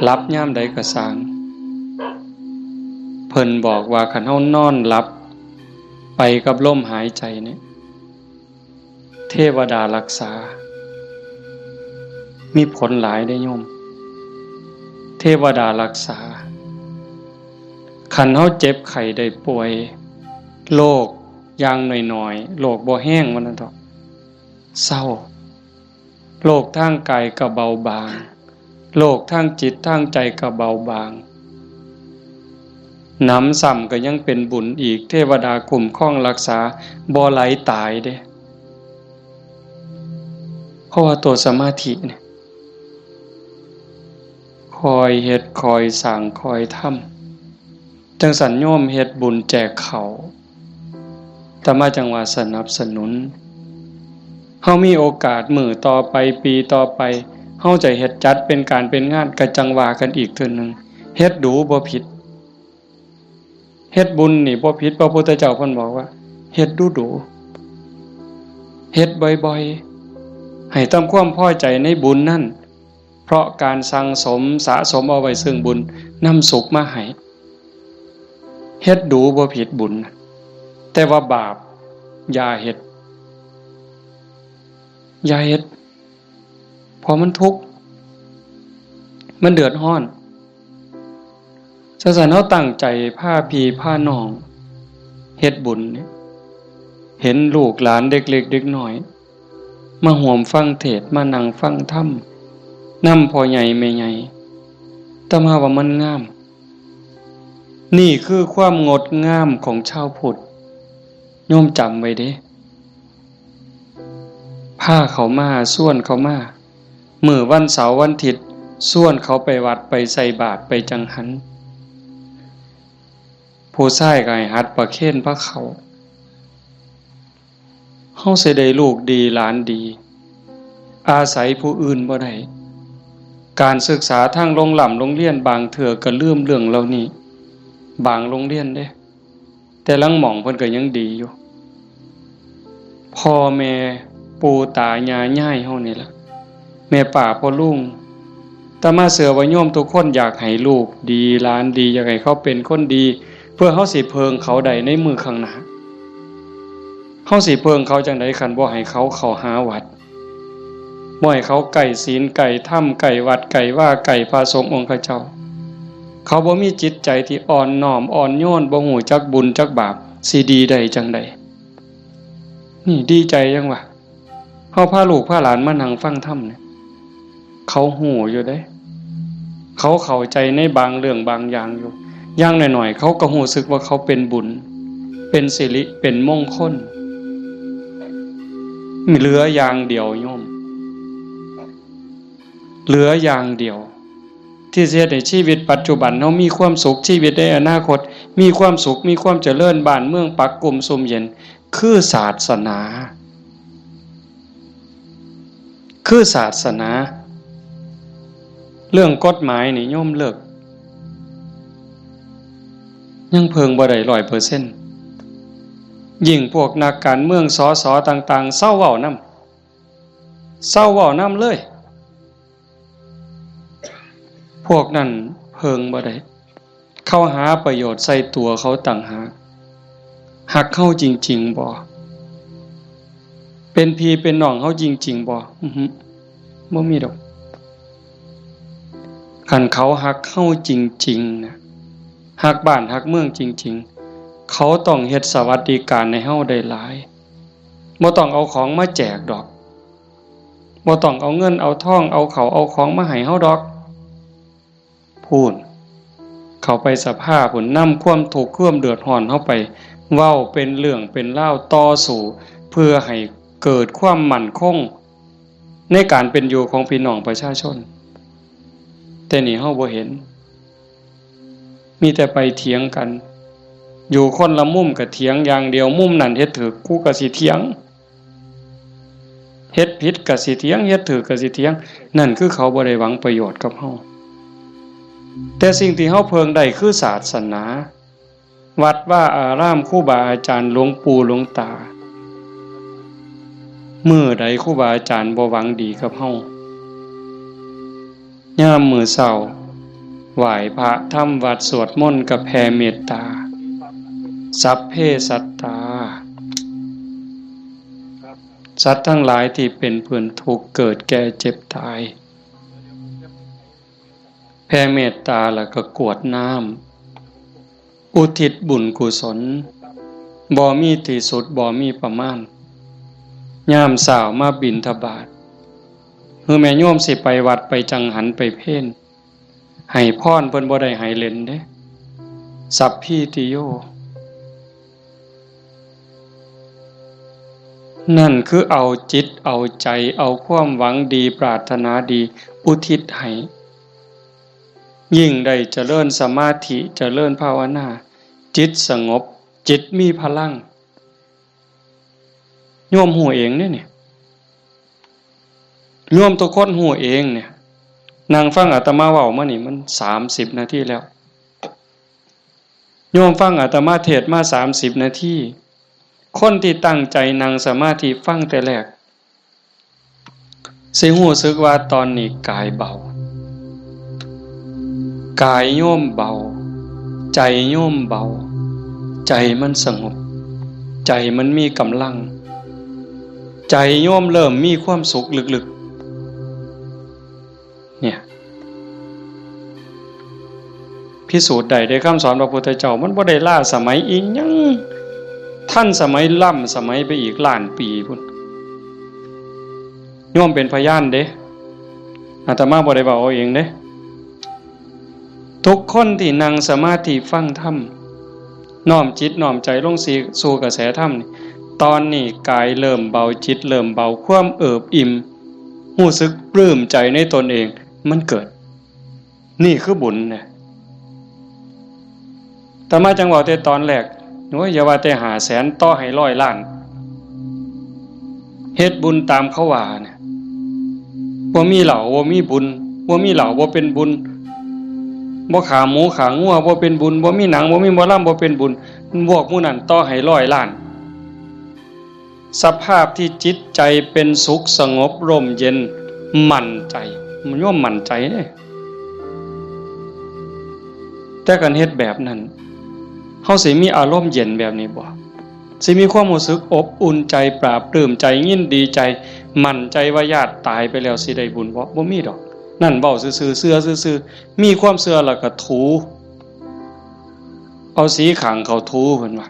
หลับยามใดก็ซ่าง เพิ่นบอกว่าคันเฮานอนหลับไปกับลมหายใจเนี่ย เทวดารักษา มีผลหลายเด้โยม เทวดารักษา คันเฮาเจ็บไข้ได้ป่วย โรคอย่างน้อยๆ โรคบ่แฮงว่าซั่นเถาะ เซา โรคทางกายก็เบาบาง โรคทางจิตทางใจก็เบาบาง หนำซ้ำก็ยังเป็นบุญอีก เทวดาคุ้มครองรักษา บ่ไหลตายเด้ เพราะว่าตัวสมาธิเนี่ย คอยเฮ็ด คอยสร้าง คอยทำ จั่งซั้นโยมเฮ็ดบุญแจกข้าว อาตมาจั่งว่าสนับสนุน เฮามีโอกาสมื้อต่อไป ปีต่อไป เฮาจะเฮ็ดจัดเป็นการเป็นงาน ก็จั่งว่ากันอีกเทื่อหนึ่ง เฮ็ดดูบ่ผิด เฮ็ดบุญนี่บ่ผิด พระพุทธเจ้าเพิ่นบอกว่า เฮ็ดดูๆ เฮ็ดบ่อยๆ ให้ตามความพอใจในบุญนั่น เพราะการสั่งสมสะสมเอาไว้ซึ่งบุญนำสุขมาให้ เฮ็ดดูบ่ผิดบุญ แต่ว่าบาปอย่าเฮ็ด อย่าเฮ็ด เพราะมันทุกข์ มันเดือดร้อน จั่งซั้นเฮาตั้งใจพาพี่พาน้องเฮ็ดบุญเนี่ย เห็นลูกหลานเด็กเล็กเด็กน้อย มาร่วมฟังเทศน์ มานั่งฟังธรรม นำพ่อใหญ่แม่ใหญ่ อาตมาว่ามันงาม นี่คือความงดงามของชาวพุทธ โยมจำไว้เด้ พาเขามา ชวนเขามา มื้อวันเสาร์วันอาทิตย์ ชวนเขาไปวัด ไปใส่บาตร ไปจังหัน ผู้ชายก็ให้หัดประเคนพาเข้า เฮาสิได้ลูกดีหลานดี อาศัยผู้อื่นบ่ได้ การศึกษาทางโรงร่ำโรงเรียนบางเทื่อก็ลืมเรื่องเหล่านี้ บางโรงเรียนเด้ แต่ลางหม่องเพิ่นก็ยังดีอยู่ พ่อแม่ปู่ตายายยายเฮานี่ล่ะ แม่ป้าพ่อลุง อาตมาเชื่อว่าโยมทุกคนอยากให้ลูกดีหลานดี อยากให้เขาเป็นคนดี เพื่อเฮาสิเพิ่งเขาได้ในมื้อข้างหน้า เฮาสิเพิ่งเขาจั่งใดคันบ่ให้เขาเข้าหาวัด บ่ให้เขาใกล้ศีลใกล้ธรรมใกล้วัดใกล้วาใกล้พระสงฆ์องค์เจ้า เขาบ่มีจิตใจที่อ่อนน้อมอ่อนโยน บ่ฮู้จักบุญจักบาป สิดีได้จั่งใด นี่ดีใจจั่งวะ เฮาพาลูกพาหลานมานั่งฟังธรรมเนี่ย เขาฮู้อยู่เด้ เขาเข้าใจในบางเรื่องบางอย่างอยู่ อย่างน้อยๆ เขาก็รู้สึกว่าเขาเป็นบุญ เป็นสิริ เป็นมงคล เหลืออย่างเดียวโยม เหลืออย่างเดียว ที่สิเฮ็ดให้ชีวิตปัจจุบันเฮามีความสุข ชีวิตในอนาคตมีความสุข มีความเจริญ บ้านเมืองปักกุมซุ่มเย็น คือศาสนา คือศาสนา เรื่องกฎหมายนี่โยมเลิก ยังเพิ่งบ่ได้ร้อยเปอร์เซ็นต์ ยิ่งพวกนักการเมือง สส ต่างๆ เซาเว้านำ เซาเว้านำเลย พวกนั้นเพิ่งบ่ได้ เขาหาประโยชน์ใส่ตัวเขาต่างหาก ฮักเฮาจริงๆ บ่ เป็นพี่เป็นน้องเฮาจริงๆ บ่ อื้อหือ บ่มีดอก คันเขาฮักเฮาจริงๆ นะ ฮักบ้านฮักเมืองจริงๆ เขาต้องเฮ็ดสวัสดิการให้เฮาได้หลาย บ่ต้องเอาของมาแจกดอก บ่ต้องเอาเงินเอาทอง เอาข้าวเอาของมาให้เฮาดอก พู้น เข้าไปสภาพู้น นำความทุกข์ความเดือดร้อนเฮาไป เว้าเป็นเรื่องเป็นราว ต่อสู้ เพื่อให้เกิดความมั่นคง ในการเป็นอยู่ของพี่น้องประชาชน แต่นี่เฮาบ่เห็น มีแต่ไปเถียงกัน อยู่คนละมุมก็เถียงอย่างเดียว มุมนั่นเฮ็ดถูก กูก็สิเถียง เฮ็ดผิดก็สิเถียง เฮ็ดถูกก็สิเถียง นั่นคือเขาบ่ได้หวังประโยชน์กับเฮา แต่สิ่งที่เฮาเพิ่งได้คือศาสนา วัดวาอาราม ครูบาอาจารย์ หลวงปู่หลวงตา มื้อใดครูบาอาจารย์บ่หวังดีกับเฮา ยามมื้อเช้า ไหว้พระทำวัตรสวดมนต์ก็แผ่เมตตา สัพเพสัตตา สัตว์ทั้งหลายที่เป็นเพื่อนทุกข์เกิดแก่เจ็บตาย แผ่เมตตาแล้วก็กรวดน้ำ อุทิศบุญกุศล บ่มีที่สุด บ่มีประมาณ ยามเช้ามาบิณฑบาต คือแม่โยมสิไปวัดไปจังหันไปเพล ให้พรเพิ่นบ่ได้ให้เล่นเด้ สัพพีติโย นั่นคือเอาจิตเอาใจ เอาความหวังดีปรารถนาดีอุทิศให้ ยิ่งได้เจริญสมาธิ เจริญภาวนา จิตสงบ จิตมีพลัง โยมฮู้เองเด้เนี่ย โยมทุกคนฮู้เองเนี่ย นั่งฟังอาตมาเว้ามานี่มันสามสิบนาทีแล้ว โยมฟังอาตมาเทศน์มาสามสิบนาที คนที่ตั้งใจนั่งสมาธิฟังแต่แรก สิรู้สึกว่าตอนนี้กายเบา กายโยมเบา ใจโยมเบา ใจมันสงบ ใจมันมีกำลัง ใจโยมเริ่มมีความสุขลึกๆ เนี่ย พิสูจน์ได้เด้ คำสอนพระพุทธเจ้า มันบ่ได้ล้าสมัยอีหยัง ทันสมัยล้ำสมัยไปอีกล้านปีพุ้น โยมเป็นพยานเด้ อาตมาบ่ได้เว้าเอาเองเด้ ทุกคนที่นั่งสมาธิฟังธรรม น้อมจิตน้อมใจลงสู่กระแสธรรมนี่ ตอนนี้กายเริ่มเบา จิตเริ่มเบา ความเอิบอิ่ม รู้สึกปลื้มใจในตนเอง มันเกิด นี่คือบุญเนี่ย อาตมาจั่งเว้าแต่ตอนแรก โอ้ย อย่าว่าแต่ห้าแสน ต่อให้ร้อยล้าน เฮ็ดบุญตามเขาว่าเนี่ย บ่มีเหล้า บ่มีบุญ บ่มีเหล้า บ่เป็นบุญ บ่ฆ่าหมูฆ่างัว บ่เป็นบุญ บ่มีหนัง บ่มีหมอลำ บ่เป็นบุญ พวกหมู่นั้นต่อให้ร้อยล้าน สภาพที่จิตใจเป็นสุขสงบร่มเย็น มั่นใจ มันย่อมมั่นใจเด้ แต่การเฮ็ดแบบนั้น เฮาสิมีอารมณ์เย็นแบบนี้บ่ สิมีความรู้สึกอบอุ่นใจ ปลาบปลื้มใจ ยินดีใจ มั่นใจว่าญาติตายไปแล้วสิได้บุญบ่ บ่มีดอก นั่นเว้าซื่อๆ เชื่อซื่อๆ มีความเชื่อแล้วก็ถู เอาสีข้างเขาถู เพิ่นว่า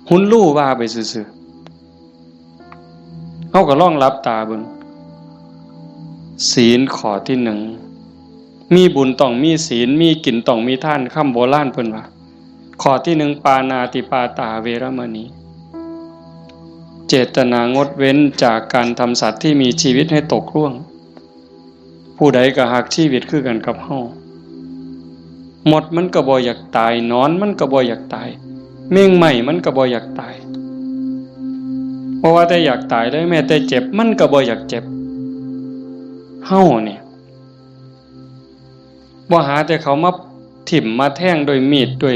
หุนลู่ว่าไปซื่อๆ เฮาก็ลองหลับตาเบิ่ง ศีลข้อที่หนึ่ง มีบุญต้องมีศีล มีกินต้องมีทาน คำโบราณเพิ่นว่า ข้อที่หนึ่ง ปาณาติปาตาเวรมณี เจตนางดเว้นจากการทำสัตว์ที่มีชีวิตให้ตกร่วง ผู้ใดก็ฮักชีวิตคือกันกับเฮา มดมันก็บ่อยากตาย หนอนมันก็บ่อยากตาย แมงไม้มันก็บ่อยากตาย บ่ว่าแต่อยากตายเลย แม้แต่เจ็บมันก็บ่อยากเจ็บ เฮาเนี่ย บ่หาแต่เขามาถิ่มมาแทงด้วยมีดด้วย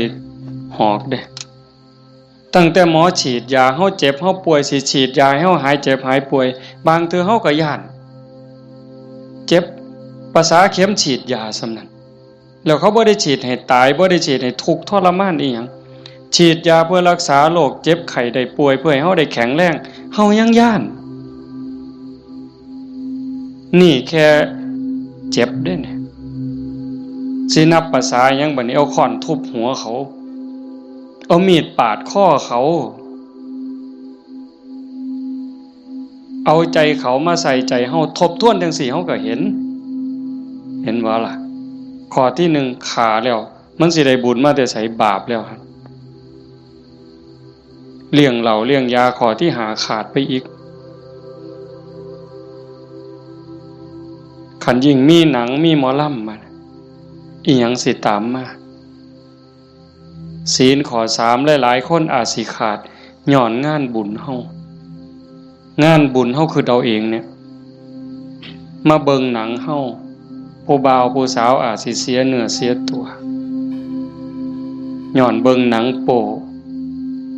หอกเด้ ตั้งแต่หมอฉีดยา เฮาเจ็บเฮาป่วย สิฉีดยาให้เฮาหายเจ็บหายป่วย บางเทื่อเฮาก็ย้าน เจ็บประสาเข็มฉีดยาส่ำนั้น แล้วเขาบ่ได้ฉีดให้ตาย บ่ได้ฉีดให้ทุกข์ทรมานอีหยัง ฉีดยาเพื่อรักษาโรคเจ็บไข้ได้ป่วย เพื่อให้เฮาได้แข็งแรง เฮายังย้าน นี่แค่เจ็บเด้เนี่ย สินับประสาหยังบัดนี้ เอาค้อนทุบหัวเขา เอามีดปาดคอเขา เอาใจเขามาใส่ใจเฮา ทบทวนจั่งซี้เฮาก็เห็น เห็นบ่ล่ะ ข้อที่หนึ่งฆ่าแล้ว มันสิได้บุญมาแต่ไส บาปแล้วหั่น เลี้ยงเหล้าเลี้ยงยา ข้อที่ห้าขาดไปอีก คันยิ่งมีหนังมีหมอลำมา อีหยังสิตามมา ศีลข้อสาม หลายๆคนอาจสิขาด ย้อนงานบุญเฮา งานบุญเฮาคือเอาเองเนี่ย มาเบิ่งหนังเฮา ผู้บ่าวผู้สาวอาจสิเสียเนื้อเสียตัว ย้อนเบิ่งหนังโป๊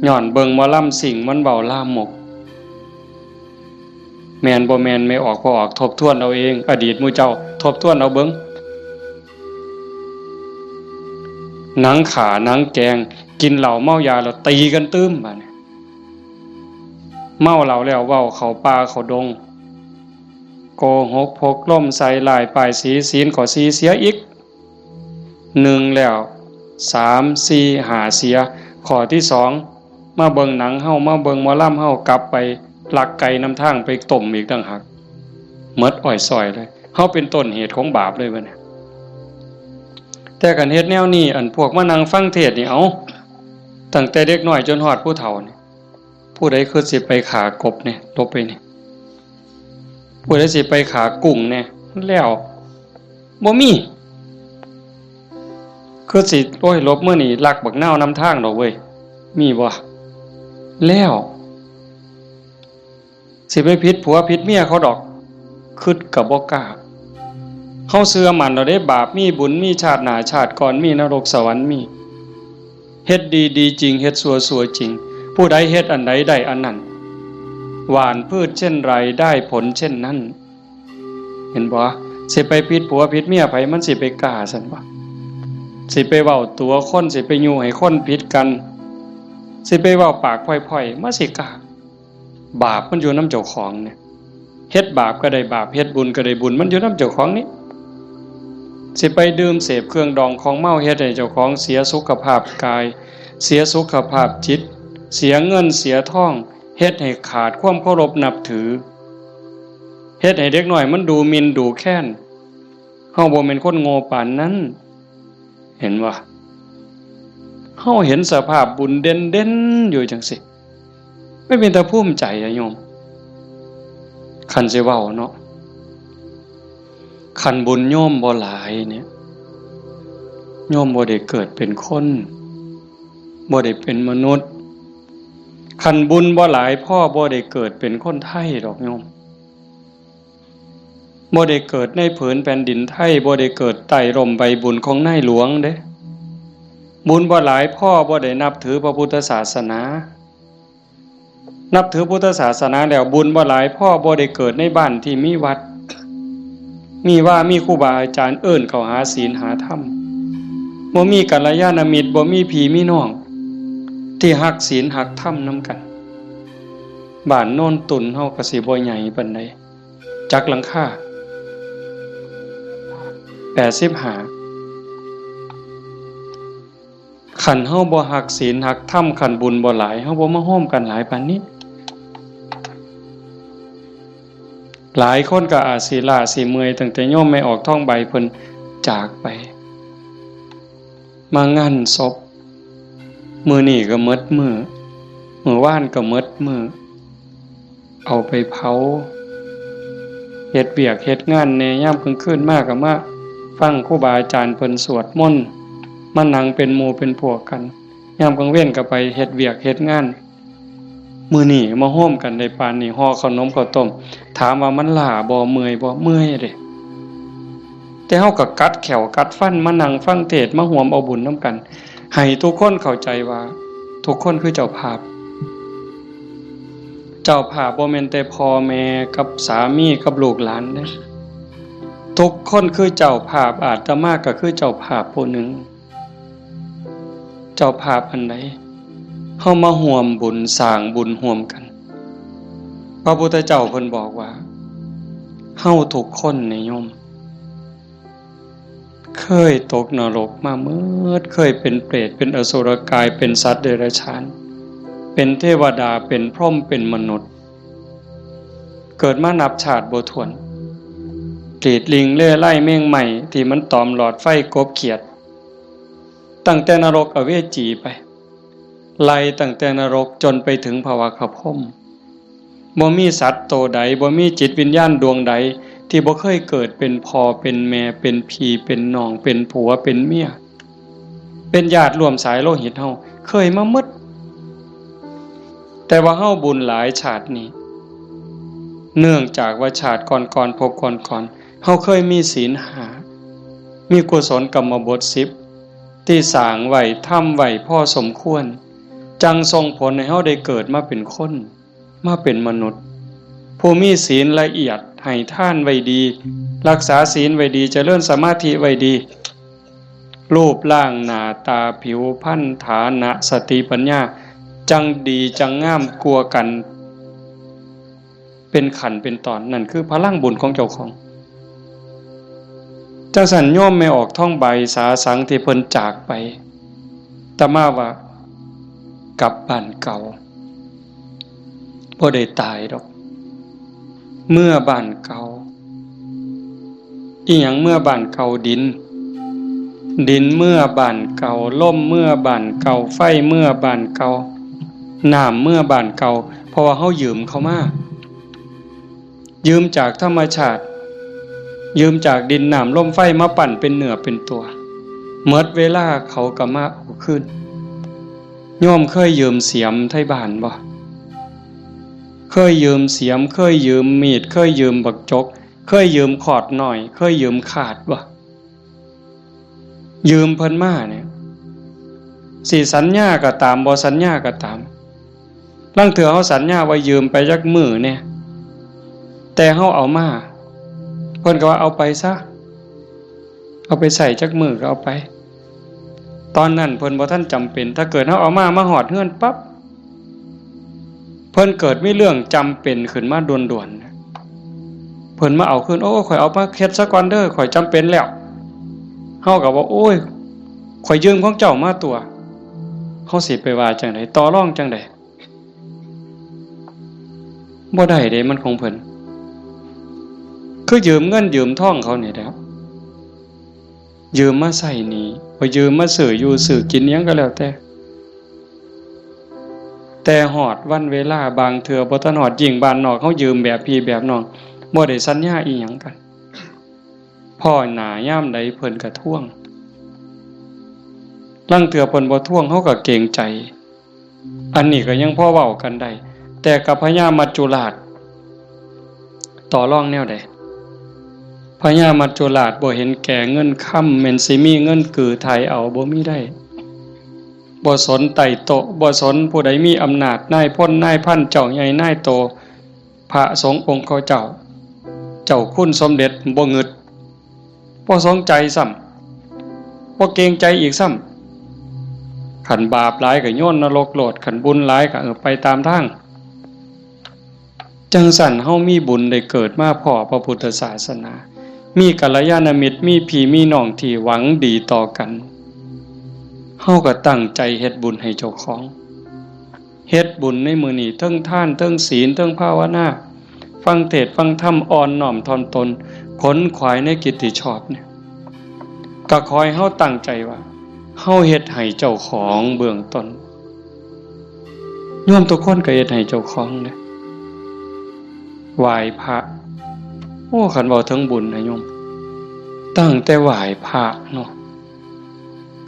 ย้อนเบิ่งหมอลำซิ่งมันเว้าลามก แม่นบ่แม่น แม่ออกบ่ออก ทบทวนเอาเอง อดีตหมู่เจ้า ทบทวนเอาเบิ่ง หนังฆ่า หนังแกล้ง กินเหล้าเมายาแล้วตีกันตื่ม บาดนี้ เมาเหล้าแล้วเว้าเข้าป่าเข้าดง โกหกพกลมใส่ร้ายป้ายสี ศีลข้อสี่เสียอีก หนึ่งแล้ว สาม สี่ ห้า เสีย ข้อที่สอง มาเบิ่งหนังเฮา มาเบิ่งหมอลำเฮา กลับไปลักไก่นำทางไปต้มอีกต่างหาก หมดอ้อยส้อยเลย เฮาเป็นต้นเหตุของบาปเลยบัดนี้ แต่คันเฮ็ดแนวนี้ อันพวกมานั่งฟังเทศน์นี่ เอ้า ตั้งแต่เด็กน้อยจนฮอดผู้เฒ่านี่ ผู้ใดคือสิไปฆ่ากบเนี่ย หลบไปนี่ ผู้ใดสิไปฆ่ากุ้งเนี่ย แล้ว บ่มี คือสิ โอ้ย หลบมื้อนี้ลักบักนาวนำทางดอกเว้ย มีบ่ แล้ว สิไปผิดผัวผิดเมียเขาดอก คิดก็บ่กล้า เฮาเชื่อมั่นแล้วเด้ บาปมีบุญมี ชาติหน้าชาติก่อนมี นรกสวรรค์มี เฮ็ดดีดีจริง เฮ็ดชั่วชั่วจริง ผู้ใดเฮ็ดอันใดได้อันนั้น หว่านพืชเช่นไรได้ผลเช่นนั้น เห็นบ่ สิไปผิดผัวผิดเมียไผ มันสิไปกล้าซั่นบ่ สิไปเว้าตั๋วคน สิไปยุให้คนผิดกัน สิไปเว้าปากพร่อยๆ มันสิกล้า บาปมันอยู่นำเจ้าของเนี่ย เฮ็ดบาปก็ได้บาป เฮ็ดบุญก็ได้บุญ มันอยู่นำเจ้าของนี่ สิไปดื่มเสพเครื่องดองของเมา เฮ็ดให้เจ้าของเสียสุขภาพกาย เสียสุขภาพจิต เสียเงินเสียทอง เฮ็ดให้ขาดความเคารพนับถือ เฮ็ดให้เด็กน้อยมันดูหมิ่นดูแคลน เฮาบ่แม่นคนโง่ปานนั้น เห็นบ่ เฮาเห็นสภาพบุญเด่นๆ อยู่จังซี่ มันเป็นตาภูมิใจอะโยม คันสิเว้าเนาะ คันบุญโยมบ่หลายเนี่ย โยมบ่ได้เกิดเป็นคน บ่ได้เป็นมนุษย์ คันบุญบ่หลายพอบ่ได้เกิดเป็นคนไทยดอกโยม บ่ได้เกิดในผืนแผ่นดินไทย บ่ได้เกิดใต้ร่มใบบุญของนายหลวงเด้ บุญบ่หลายพอบ่ได้นับถือพระพุทธศาสนา นับถือพุทธศาสนาแล้วบุญบ่หลายพอบ่ได้เกิดในบ้านที่มีวัด มีว่ามีครูบาอาจารย์เอิ้นเข้าหาศีลหาธรรม บ่มีกัลยาณมิตร บ่มีพี่มีน้อง ที่ฮักศีลฮักธรรมนำกัน บ้านโนนตุ่นเฮาก็สิบ่ใหญ่ปานใด จักหลังคา แปดสิบห้า คันเฮาบ่ฮักศีลฮักธรรม คันบุญบ่หลาย เฮาบ่มาโฮมกันหลายปานนี้ หลายคนก็อาจสิล้าสิเมื่อย ตั้งแต่โยมแม่ออกทองใบเพิ่นจากไป มางานศพ มื้อนี้ก็หมดมื้อ มื้อวานก็หมดมื้อ เอาไปเผา เฮ็ดเวียกเฮ็ดงานแหน่ ยามกลางคืนมาก็มาฟังครูบาอาจารย์เพิ่นสวดมนต์ มานั่งเป็นหมู่เป็นพวกกัน ยามกลางเว็นก็ไปเฮ็ดเวียกเฮ็ดงาน มื้อนี้มาโฮมกันได้ปานนี้ ห่อขนมข้าวต้ม ถามว่ามันล้าบ่ เมื่อยบ่ เมื่อยเด้ แต่เฮาก็กัดแข้วกัดฟันมานั่งฟังเทศน์ มาร่วมเอาบุญนำกัน ให้ทุกคนเข้าใจว่าทุกคนคือเจ้าภาพ เจ้าภาพบ่แม่นแต่พ่อแม่กับสามีกับลูกหลานเด้ ทุกคนคือเจ้าภาพ อาตมาก็คือเจ้าภาพผู้หนึ่ง เจ้าภาพอันใด เฮามาร่วมบุญสร้างบุญร่วมกัน พระพุทธเจ้าเพิ่นบอกว่า เฮาทุกคนนี่โยม เคยตกนรกมาเมิด เคยเป็นเปรต เป็นอสุรกาย เป็นสัตว์เดรัจฉาน เป็นเทวดา เป็นพรหม เป็นมนุษย์ เกิดมานับชาติบ่ถ้วน กรีดลิงเล่ไล่แมงไหม้ที่มันตอมหลอดไฟกบเขียด ตั้งแต่นรกอเวจีไป ไล่ตั้งแต่นรกจนไปถึงภวคพรหม บ่มีสัตว์โตใด บ่มีจิตวิญญาณดวงใด ที่บ่เคยเกิดเป็นพ่อเป็นแม่ เป็นพี่เป็นน้อง เป็นผัวเป็นเมีย เป็นญาติร่วมสายโลหิตเฮา เคยมาหมด แต่ว่าเฮาบุญหลายชาตินี้ เนื่องจากว่าชาติก่อนๆ ภพก่อนๆ เฮาเคยมีศีลห้า มีกุศลกรรมบทสิบ ที่สร้างไว้ ทำไว้พอสมควร จั่งส่งผลให้เฮาได้เกิดมาเป็นคน มาเป็นมนุษย์ ผู้มีศีลละเอียด ให้ทานไว้ดี รักษาศีลไว้ดี เจริญสมาธิไว้ดี รูปร่างหน้าตาผิวพรรณ ฐานะ สติปัญญา จั่งดีจั่งงามกว่ากัน เป็นขั้นเป็นตอน นั่นคือพลังบุญของเจ้าของ จั่งซั้นโยมแม่ออกทองใบสาสังที่เพิ่นจากไป อาตมาว่ากลับบ้านเก่า บ่ได้ตายดอก เมือบ้านเก่า อิหยังเมือบ้านเก่า ดิน ดินเมือบ้านเก่า ลมเมือบ้านเก่า ไฟเมือบ้านเก่า น้ำเมือบ้านเก่า เพราะว่าเฮายืมเขามา ยืมจากธรรมชาติ ยืมจากดินน้ำลมไฟมาปั้นเป็นเนื้อเป็นตัว หมดเวลาเขาก็มาเอาคืน โยมเคยยืมเสียมไทบ้านบ่ เคยยืมเสียม เคยยืมมีด เคยยืมบักจก เคยยืมขอดน้อย เคยยืมขากบ่ ยืมเพิ่นมาเนี่ย สิสัญญาก็ตาม บ่สัญญาก็ตาม ลางเทื่อเฮาสัญญาว่ายืมไปจักมื้อแหน่ แต่เฮาเอามา เพิ่นก็ว่า เอาไปซะ เอาไปใช้จักมื้อก็เอาไป ตอนนั้นเพิ่นบ่ทันจำเป็น ถ้าเกิดเฮาเอามา มาฮอดเฮือนปั๊บ เพิ่นเกิดมีเรื่องจำเป็นขึ้นมาด่วนๆ เพิ่นมาเอาคืน โอ้ ข้อยเอามาเฮ็ดซะก่อนเด้อ ข้อยจำเป็นแล้ว เฮาก็ว่า โอ้ย ข้อยยืมของเจ้ามาตั่ว เฮาสิไปว่าจั่งใด ต่อรองจั่งใด บ่ได้เด้ มันของเพิ่น คือยืมเงินยืมทองเขานี่แหละ ยืมมาใช้หนี้ บ่ยืมมาซื้ออยู่ซื้อกินอิหยังก็แล้วแต่ แต่ฮอดวันเวลาบางเทื่อบ่ทันฮอด ยิ่งบ้านนอกเฮายืมแบบพี่แบบน้อง บ่ได้สัญญาอิหยังกัน พ้อหน้ายามใดเพิ่นก็ทวง ลางเทื่อเพิ่นบ่ทวงเฮาก็เกรงใจ อันนี้ก็ยังพอเว้ากันได้ แต่กับพญามัจจุราช ต่อรองแนวใด พญามัจจุราชบ่เห็นแก่เงินคำ แม่นสิมีเงินกือไถ่เอา บ่มีได้ บ่สนไต่โต๊ะ บ่สนผู้ใดมีอำนาจ นายพลนายพัน เจ้าใหญ่นายโต พระสงฆ์องค์เขาเจ้า เจ้าคุณสมเด็จบ่งึด บ่สนใจซ้ำ บ่เกรงใจอีกซ้ำ คันบาปหลายก็โยนนรกโลด คันบุญหลายก็ เออ ไปตามทาง จั่งซั้นเฮามีบุญได้เกิดมาพ้อพระพุทธศาสนา มีกัลยาณมิตร มีพี่มีน้องที่หวังดีต่อกัน เฮาก็ตั้งใจเฮ็ดบุญให้เจ้าของ เฮ็ดบุญในมื้อนี้ เทิงทาน เทิงศีล เทิงภาวนา ฟังเทศน์ฟังธรรม อ่อนน้อมถ่อมตน ขนขวายในกิตติชอบเนี่ย ก็ขอให้เฮาตั้งใจว่า เฮาเฮ็ดให้เจ้าของเบื้องต้น โยมทุกคนก็เฮ็ดให้เจ้าของเด้ ไหว้พระ โอ้ คันเว้าถึงบุญนะโยม ตั้งแต่ไหว้พระเนาะ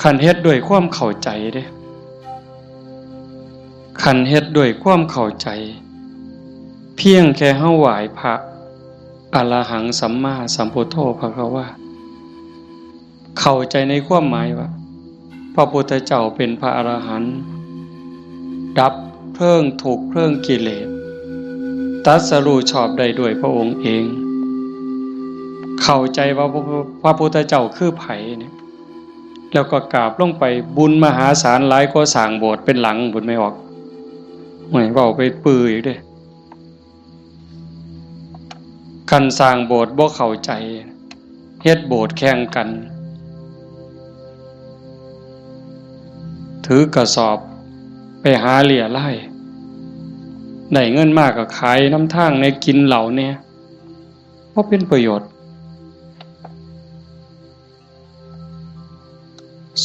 คันเฮ็ดด้วยความเข้าใจเด้ คันเฮ็ดด้วยความเข้าใจ เพียงแค่เฮาไหว้พระ อะระหังสัมมาสัมพุทโธภะคะวา เข้าใจในความหมายว่า พระพุทธเจ้าเป็นพระอรหันต์ ดับเพลิงทุกข์เพลิงกิเลส ตรัสรู้ชอบได้ด้วยพระองค์เอง เข้าใจว่าพระพุทธเจ้าคือไผเนี่ย แล้วก็กราบลงไป บุญมหาศาลหลายกว่าสร้างโบสถ์เป็นหลังพุ้น แม่ออก โอ้ย เว้าไปปื้ออีกเด้ คันสร้างโบสถ์บ่เข้าใจ เฮ็ดโบสถ์แข่งกัน ถือกระสอบไปหาเรี่ยไล่ ได้เงินมาก็ขายนำทางแหน่ กินเหล้าแหน่ บ่เป็นประโยชน์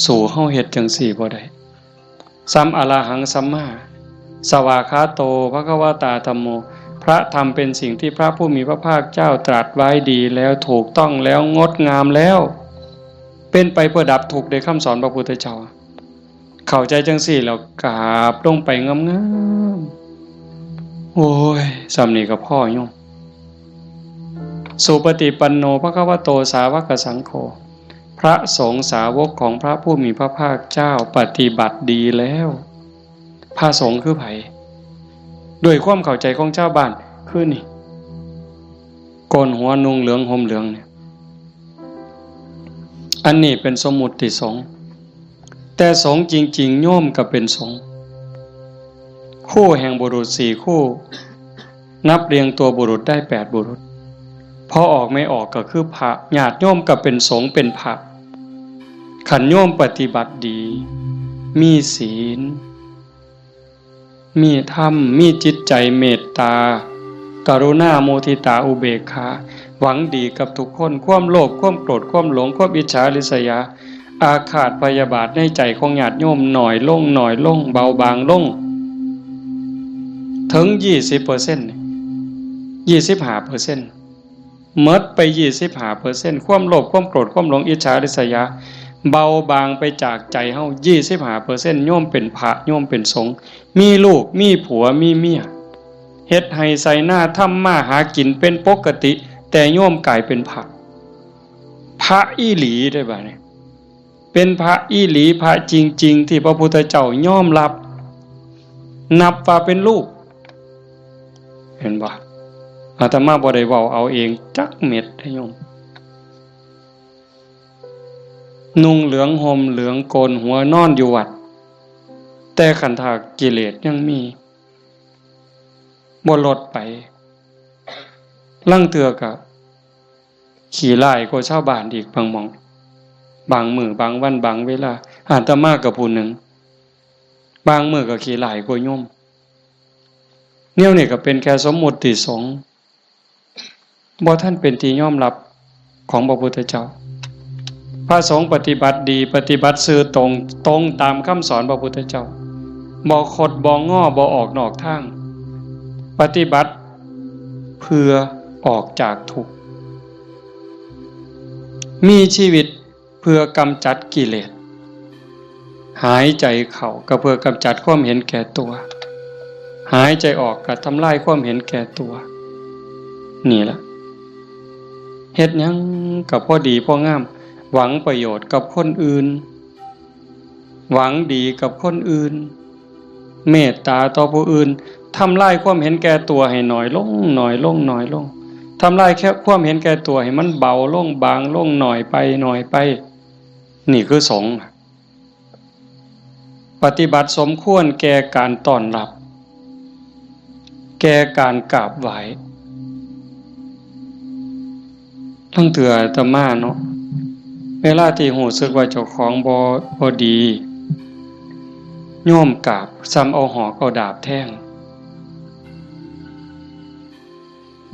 สู้เฮาเฮ็ดจั่งซี้บ่ได้ สัมอะระหังสัมมา สวากขาโต ภะคะวะตา ธัมโม พระธรรมเป็นสิ่งที่พระผู้มีพระภาคเจ้าตรัสไว้ดีแล้ว ถูกต้องแล้ว งดงามแล้ว เป็นไปเพื่อดับทุกข์ ในคำสอนพระพุทธเจ้า เข้าใจจั่งซี้แล้วกราบลงไปงามๆ โอ้ย ส่ำนี้ก็พอโยม สุปฏิปันโน ภะคะวะโต สาวกสังโฆ พระสงฆ์สาวกของพระผู้มีพระภาคเจ้าปฏิบัติดีแล้ว พระสงฆ์คือไผ ด้วยความเข้าใจของชาวบ้าน คือนี่ โกนหัวนุ่งเหลืองห่มเหลืองเนี่ย อันนี้เป็นสมมุติสงฆ์ แต่สงฆ์จริงๆ โยมก็เป็นสงฆ์ คู่แห่งบุรุษสี่คู่ นับเรียงตัวบุรุษได้แปดบุรุษ พอออกไม่ออกก็คือพระ ญาติโยมก็เป็นสงฆ์เป็นพระ คันโยมปฏิบัติดี มีศีล มีธรรม มีจิตใจเมตตา กรุณา มุทิตา อุเบกขา หวังดีกับทุกคน ความโลภ ความโกรธ ความหลง ความอิจฉาริษยา อาฆาตพยาบาทในใจของญาติโยมน้อยลง น้อยลง เบาบางลง ถึงยี่สิบเปอร์เซ็นต์ ยี่สิบห้าเปอร์เซ็นต์ หมดไปยี่สิบห้าเปอร์เซ็นต์ ความโลภ ความโกรธ ความหลง อิจฉาริษยา เบาบางไปจากใจเฮา ยี่สิบห้าเปอร์เซ็นต์ โยมเป็นพระ โยมเป็นสงฆ์ มีลูก มีผัว มีเมีย เฮ็ดไฮ่ไซ่นา ทำมาหากินเป็นปกติ แต่โยมกลายเป็นพระ พระอีหลีได้บ่เนี่ย เป็นพระอีหลี พระจริงๆ ที่พระพุทธเจ้ายอมรับ นับว่าเป็นลูก เห็นบ่ อาตมาบ่ได้เว้าเอาเองจักเม็ดเด้อโยม นุ่งเหลืองห่มเหลืองโกนหัวนอนอยู่วัด แต่คันถ้ากิเลสยังมี บ่ลดไป ลางเทื่อก็ขี้ร้ายกว่าชาวบ้านอีกบางหม่อง บางมื้อบางวันบางเวลา อาตมาก็ผู้หนึ่ง บางมื้อก็ขี้ร้ายกว่าโยม แนวนี้ก็เป็นแค่สมมุติสงฆ์ บ่ทันเป็นที่ยอมรับของพระพุทธเจ้า พระสงฆ์ปฏิบัติดี ปฏิบัติซื่อตรง ตรงตามคำสอนพระพุทธเจ้า บ่คดบ่งอ บ่ออกนอกทาง ปฏิบัติเพื่อออกจากทุกข์ มีชีวิตเพื่อกำจัดกิเลส หายใจเข้าก็เพื่อกำจัดความเห็นแก่ตัว หายใจออกก็ทำลายความเห็นแก่ตัว นี่ล่ะ เฮ็ดหยังก็พอดีพองาม หวังประโยชน์กับคนอื่น หวังดีกับคนอื่น เมตตาต่อผู้อื่น ทำลายความเห็นแก่ตัวให้น้อยลง น้อยลง น้อยลง ทำลายแค่ความเห็นแก่ตัวให้มันเบาลง บางลง น้อยไป น้อยไป นี่คือสงฆ์ ปฏิบัติสมควรแก่การต้อนรับ แก่การกราบไหว้ ลางเทื่ออาตมาเนาะ เวลาที่รู้สึกว่าเจ้าของบ่ บ่ดี โยมกราบ ส่ำเอาหอกเอาดาบแทง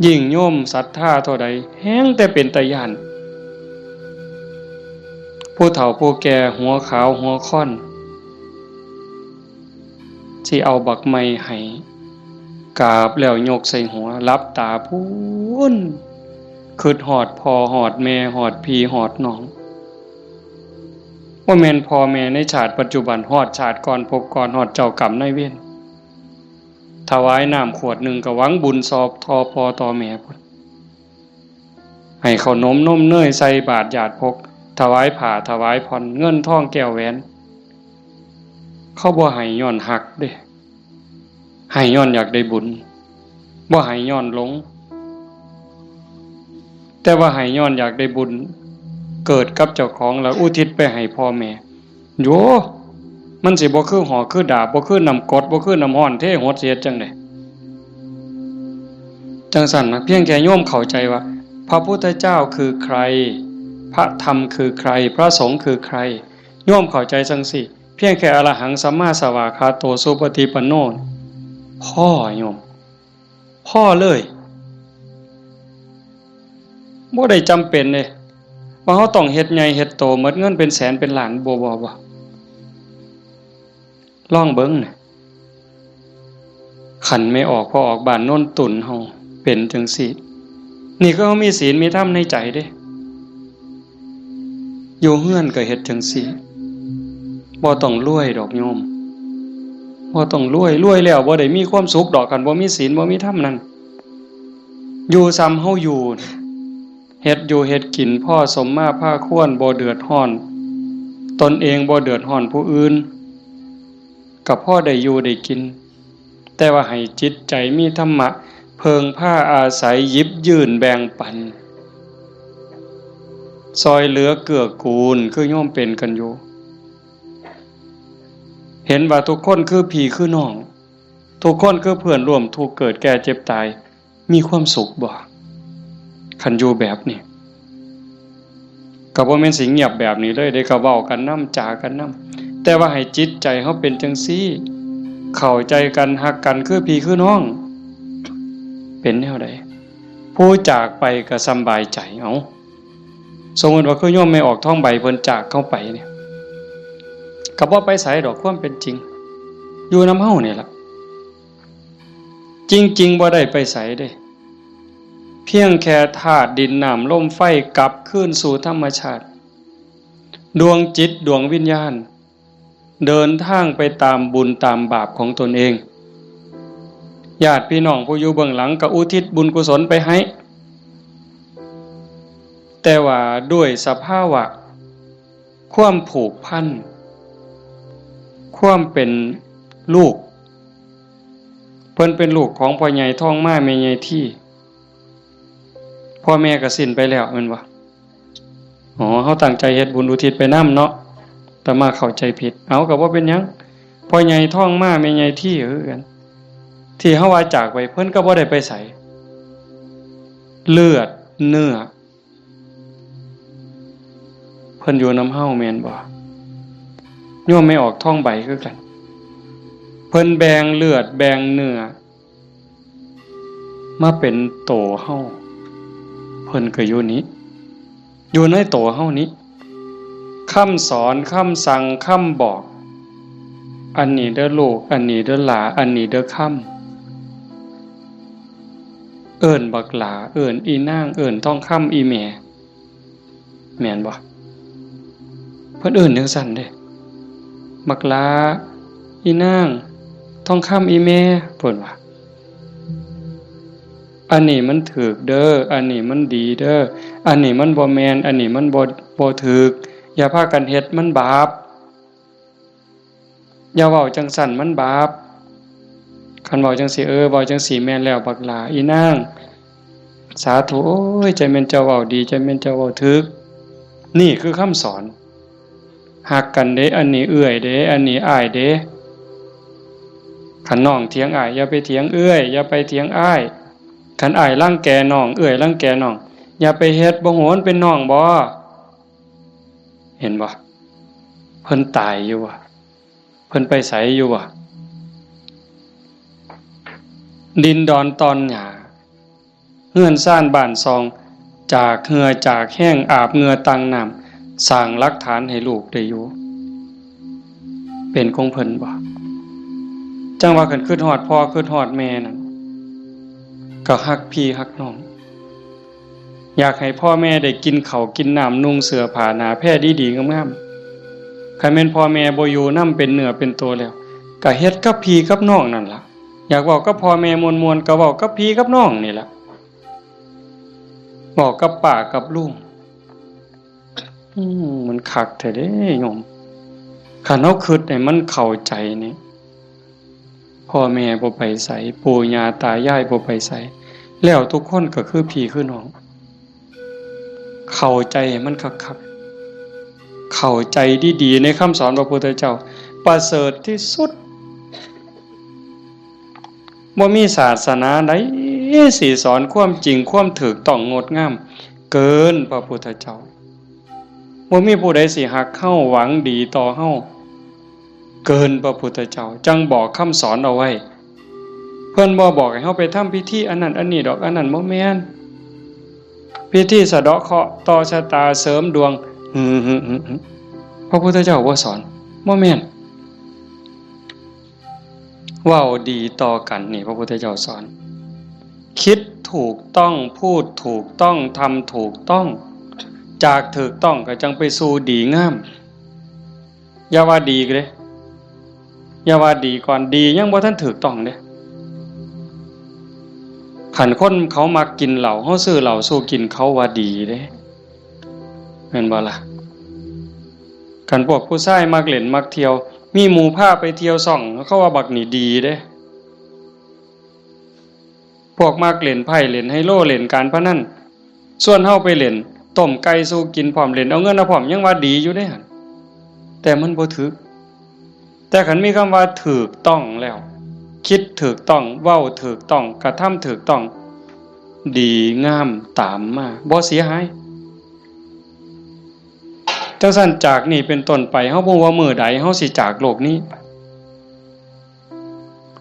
ยิ่งโยมศรัทธาเท่าใด แฮ่งแต่เป็นตาย้าน ผู้เฒ่าผู้แก่หัวขาวหัวค่อน สิเอาบักไม้ให้ กราบแล้วยกใส่หัว หลับตาพู้น คิดฮอดพ่อฮอดแม่ ฮอดพี่ฮอดน้อง บ่แม่นพ่อแม่ในชาติปัจจุบัน ฮอดชาติก่อนภพก่อน ฮอดเจ้ากรรมนายเวร ถวายน้ำขวดหนึ่งก็หวังบุญซอบทอพ่อต่อแม่พุ้น ให้ข้าวนมนมเนยใส่บาตรญาติพก ถวายผ้าถวายผ่อน เงินทองแก้วแหวน เขาบ่ให้ย้อนฮักเด้ ให้ย้อนอยากได้บุญ บ่ให้ย้อนหลง แต่ว่าให้ย้อนอยากได้บุญ เกิดกับเจ้าของแล้วอุทิศไปให้พ่อแม่ โย มันสิบ่คือหอกคือดาบ บ่คือน้ำกรด บ่คือน้ำร้อนเทหด สิเฮ็ดจั่งใด จั่งซั้นนะ เพียงแค่โยมเข้าใจว่า พระพุทธเจ้าคือใคร พระธรรมคือใคร พระสงฆ์คือใคร โยมเข้าใจจั่งซี้ เพียงแค่อรหังสัมมาสวากขาโตสุปฏิปันโน พอโยม พอเลย บ่ได้จำเป็นเด้ ว่าเราต้องเฮ็ดใหญ่เฮ็ดโต หมดเงินเป็นแสนเป็นล้าน บ่ บ่ บ่ ลองเบิ่งนะ คันแม่ออกพ่อออกบ้านโนนตุ่นเฮาเป็นจั่งซี้ นี่คือเฮามีศีลมีธรรมในใจเด้ อยู่เฮือนก็เฮ็ดจั่งซี้ บ่ต้องรวยดอกโยม บ่ต้องรวย รวยแล้วบ่ได้มีความสุขดอก คันบ่มีศีลบ่มีธรรมนั่น อยู่ส่ำเฮาอยู่ เฮ็ดอยู่เฮ็ดกินพอสมมาพาควร บ่เดือดร้อน ตนเองบ่เดือดร้อนผู้อื่น ก็พอได้อยู่ได้กิน แต่ว่าให้จิตใจมีธรรมะ เพิ่งพาอาศัย หยิบยื่นแบ่งปัน ซ่อยเหลือเกื้อกูล คือโยมเป็นกันอยู่ เห็นว่าทุกคนคือพี่คือน้อง ทุกคนคือเพื่อนร่วมทุกข์เกิดแก่เจ็บตาย มีความสุขบ่ คันอยู่แบบนี้ ก็บ่แม่นสิเงียบแบบนี้เลยเด้ ก็เว้ากันนำ จากันนำ แต่ว่าให้จิตใจเฮาเป็นจั่งซี้ เข้าใจกัน ฮักกันคือพี่คือน้อง เป็นแนวใด ผู้จากไปก็สำบายใจ เอ้า สมมุติว่าคือโยมแม่ออกทองใบเพิ่นจากเฮาไปเนี่ย ก็บ่ไปไสดอก ความเป็นจริง อยู่นำเฮานี่ล่ะ จริงๆ บ่ได้ไปไสเด้ เพียงแค่ธาตุดินน้ำลมไฟกลับคืนสู่ธรรมชาติ ดวงจิตดวงวิญญาณ เดินทางไปตามบุญตามบาปของตนเอง ญาติพี่น้องผู้อยู่เบื้องหลังก็อุทิศบุญกุศลไปให้ แต่ว่าด้วยสภาวะ ความผูกพัน ความเป็นลูก เพิ่นเป็นลูกของพ่อใหญ่ทองมาแม่ใหญ่ที พ่อแม่ก็สิ้นไปแล้วแม่นบ่ อ๋อ เฮาตั้งใจเฮ็ดบุญอุทิศไปนำเนาะ แต่มาเข้าใจผิด เอา ก็บ่เป็นหยัง พ่อใหญ่ทองมาแม่ใหญ่ทีคือกัน ที่เฮาว่าจากไป เพิ่นก็บ่ได้ไปไส เลือดเนื้อ เพิ่นอยู่นำเฮาแม่นบ่ โยมแม่ออกทองใบคือกัน เพิ่นแบ่งเลือดแบ่งเนื้อ มาเป็นโตเฮา เพิ่นก็อยู่นี้ อยู่ในโตเฮานี้ คำสอน คำสั่ง คำบอก อันนี้เด้อลูก อันนี้เด้อหล้า อันนี้เด้อคำ เอิ้นบักหล้า เอิ้นอีนาง เอิ้นทองคำอีแม่ แม่นบ่ เพิ่นเอิ้นจั่งซั้นเด้ บักหล้า อีนาง ทองคำอีแม่ เพิ่นว่า อันนี้มันถูกเด้อ อันนี้มันดีเด้อ อันนี้มันบ่แม่น อันนี้มันบ่ บ่ถูก อย่าพากันเฮ็ด มันบาป อย่าเว้าจั่งซั้น มันบาป คันเว้าจั่งซี้ เออ เว้าจั่งซี้แม่นแล้ว บักหล้า อีนาง สาธุ โอ้ย จั่งแม่นเจ้าเว้าดี จั่งแม่นเจ้าเว้าถูก นี่คือคำสอน ฮักกันเด้ อันนี้เอื้อยเด้ อันนี้อ้ายเด้ คันน้องเถียงอ้าย อย่าไปเถียงเอื้อย อย่าไปเถียงอ้าย คันอ้ายรังแกน้อง เอื้อยรังแกน้อง อย่าไปเฮ็ด บ่ฮู้มันเป็นน้องบ่ เห็นบ่ เพิ่นตายอยู่บ่ เพิ่นไปไสอยู่บ่ ดินดอนตอนหญ้า เฮือนซานบ้านซอง จากเหื่อจากแฮง อาบเหงื่อตั้งน้ำ สร้างหลักฐานให้ลูกได้อยู่ เป็นของเพิ่นบ่ จั่งว่าคันคิดฮอดพ่อคิดฮอดแม่นั่น ก็ฮักพี่ฮักน้อง อยากให้พ่อแม่ได้กินข้าวกินน้ำ นุ่งเสื้อผ้าหน้าแพรดีๆงามๆ คันแม่นพ่อแม่บ่อยู่นำเป็นเนื้อเป็นตัวแล้ว ก็เฮ็ดกับพี่กับน้องนั่นล่ะ อยากเว้ากับพ่อแม่ม่วนๆ ก็เว้ากับพี่กับน้องนี่ล่ะ เว้ากับป้ากับลุง อืม มันคักแท้เด้โยม คันเฮาคิดให้มันเข้าใจนี่ พ่อแม่บ่ไปไส ปู่ย่าตายายบ่ไปไส แล้วทุกคนก็คือพี่คือน้อง เข้าใจให้มันคักๆ เข้าใจดีๆ ในคำสอนพระพุทธเจ้า ประเสริฐที่สุด บ่มีศาสนาใดสิสอนความจริง ความถูกต้องงดงาม เกินพระพุทธเจ้า บ่มีผู้ใดสิฮักเฮา หวังดีต่อเฮา เกินพระพุทธเจ้า จั่งบอกคำสอนเอาไว้ เพิ่นบ่บอกให้เฮาไปทำพิธีอันนั้นอันนี้ดอก อันนั้นบ่แม่น พิธีสะเดาะเคราะห์ ต่อชะตา เสริมดวง พระพุทธเจ้าบ่สอน บ่แม่น เว้าดีต่อกันนี่ พระพุทธเจ้าสอน คิดถูกต้อง พูดถูกต้อง ทำถูกต้อง จากถูกต้องก็จั่งไปสู่ดีงาม อย่าว่าดีเด้ อย่าว่าดีก่อน ดียังบ่ทันถูกต้องเด้ คันคนเขามักกินเหล้า เฮาซื้อเหล้าสู่กิน เขาว่าดีเด้ แม่นบ่ล่ะ คันพวกผู้ชายมักเล่นมักเที่ยว มีหมู่พาไปเที่ยวซ่อง เขาว่าบักนี่ดีเด้ พวกมักเล่นไพ่ เล่นไฮโล เล่นการพนัน ชวนเฮาไปเล่น ต้มไก่สู่กินพร้อม เล่นเอาเงินเอาพร้อม ยังว่าดีอยู่เด้หั่น แต่มันบ่ถูก แต่คันมีคำว่าถูกต้องแล้ว คิดถูกต้อง เว้าถูกต้อง กระทำถูกต้อง ดีงามตามมา บ่เสียหาย จั่งซั้น จากนี้เป็นต้นไป เฮาบ่ฮู้ว่ามื้อใดเฮาสิจากโลกนี้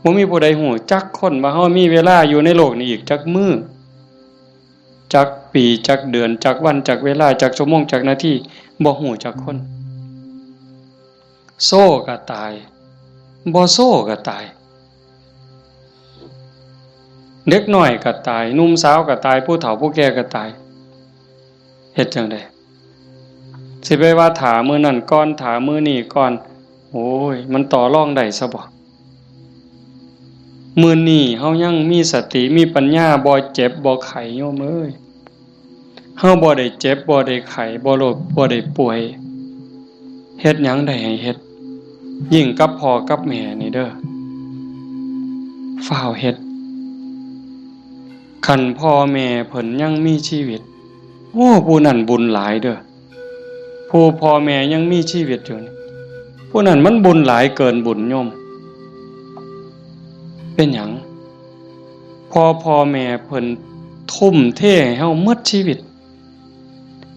บ่มีผู้ใดฮู้จักคนว่าเฮามีเวลาอยู่ในโลกนี้อีกจักมื้อ จักปี จักเดือน จักวัน จักเวลา จักชั่วโมง จักนาที บ่ฮู้จักคน โซก็ตาย บ่โซก็ตาย เด็กน้อยก็ตาย หนุ่มสาวก็ตาย ผู้เฒ่าผู้แก่ก็ตาย เฮ็ดจั่งใด สิไปว่าถ้ามื้อนั้นก่อน ถ้ามื้อนี้ก่อน โอ้ย มันต่อรองได้ซะบ่ มื้อนี้เฮายังมีสติ มีปัญญา บ่เจ็บ บ่ไข้ โยมเอ้ย เฮาบ่ได้เจ็บ บ่ได้ไข้ บ่โรค บ่ได้ป่วย เฮ็ดหยังได้ให้เฮ็ด ยิ่งกับพ่อกับแม่นี่เด้อ ฟ้าวเฮ็ด คันพ่อแม่เพิ่นยังมีชีวิต โอ้ ผู้นั้นบุญหลายเด้อ ผู้พ่อแม่ยังมีชีวิตอยู่นี่ ผู้นั้นมันบุญหลายเกินบุญโยม เป็นหยัง พ่อ พ่อแม่เพิ่นทุ่มเทให้เฮาหมดชีวิต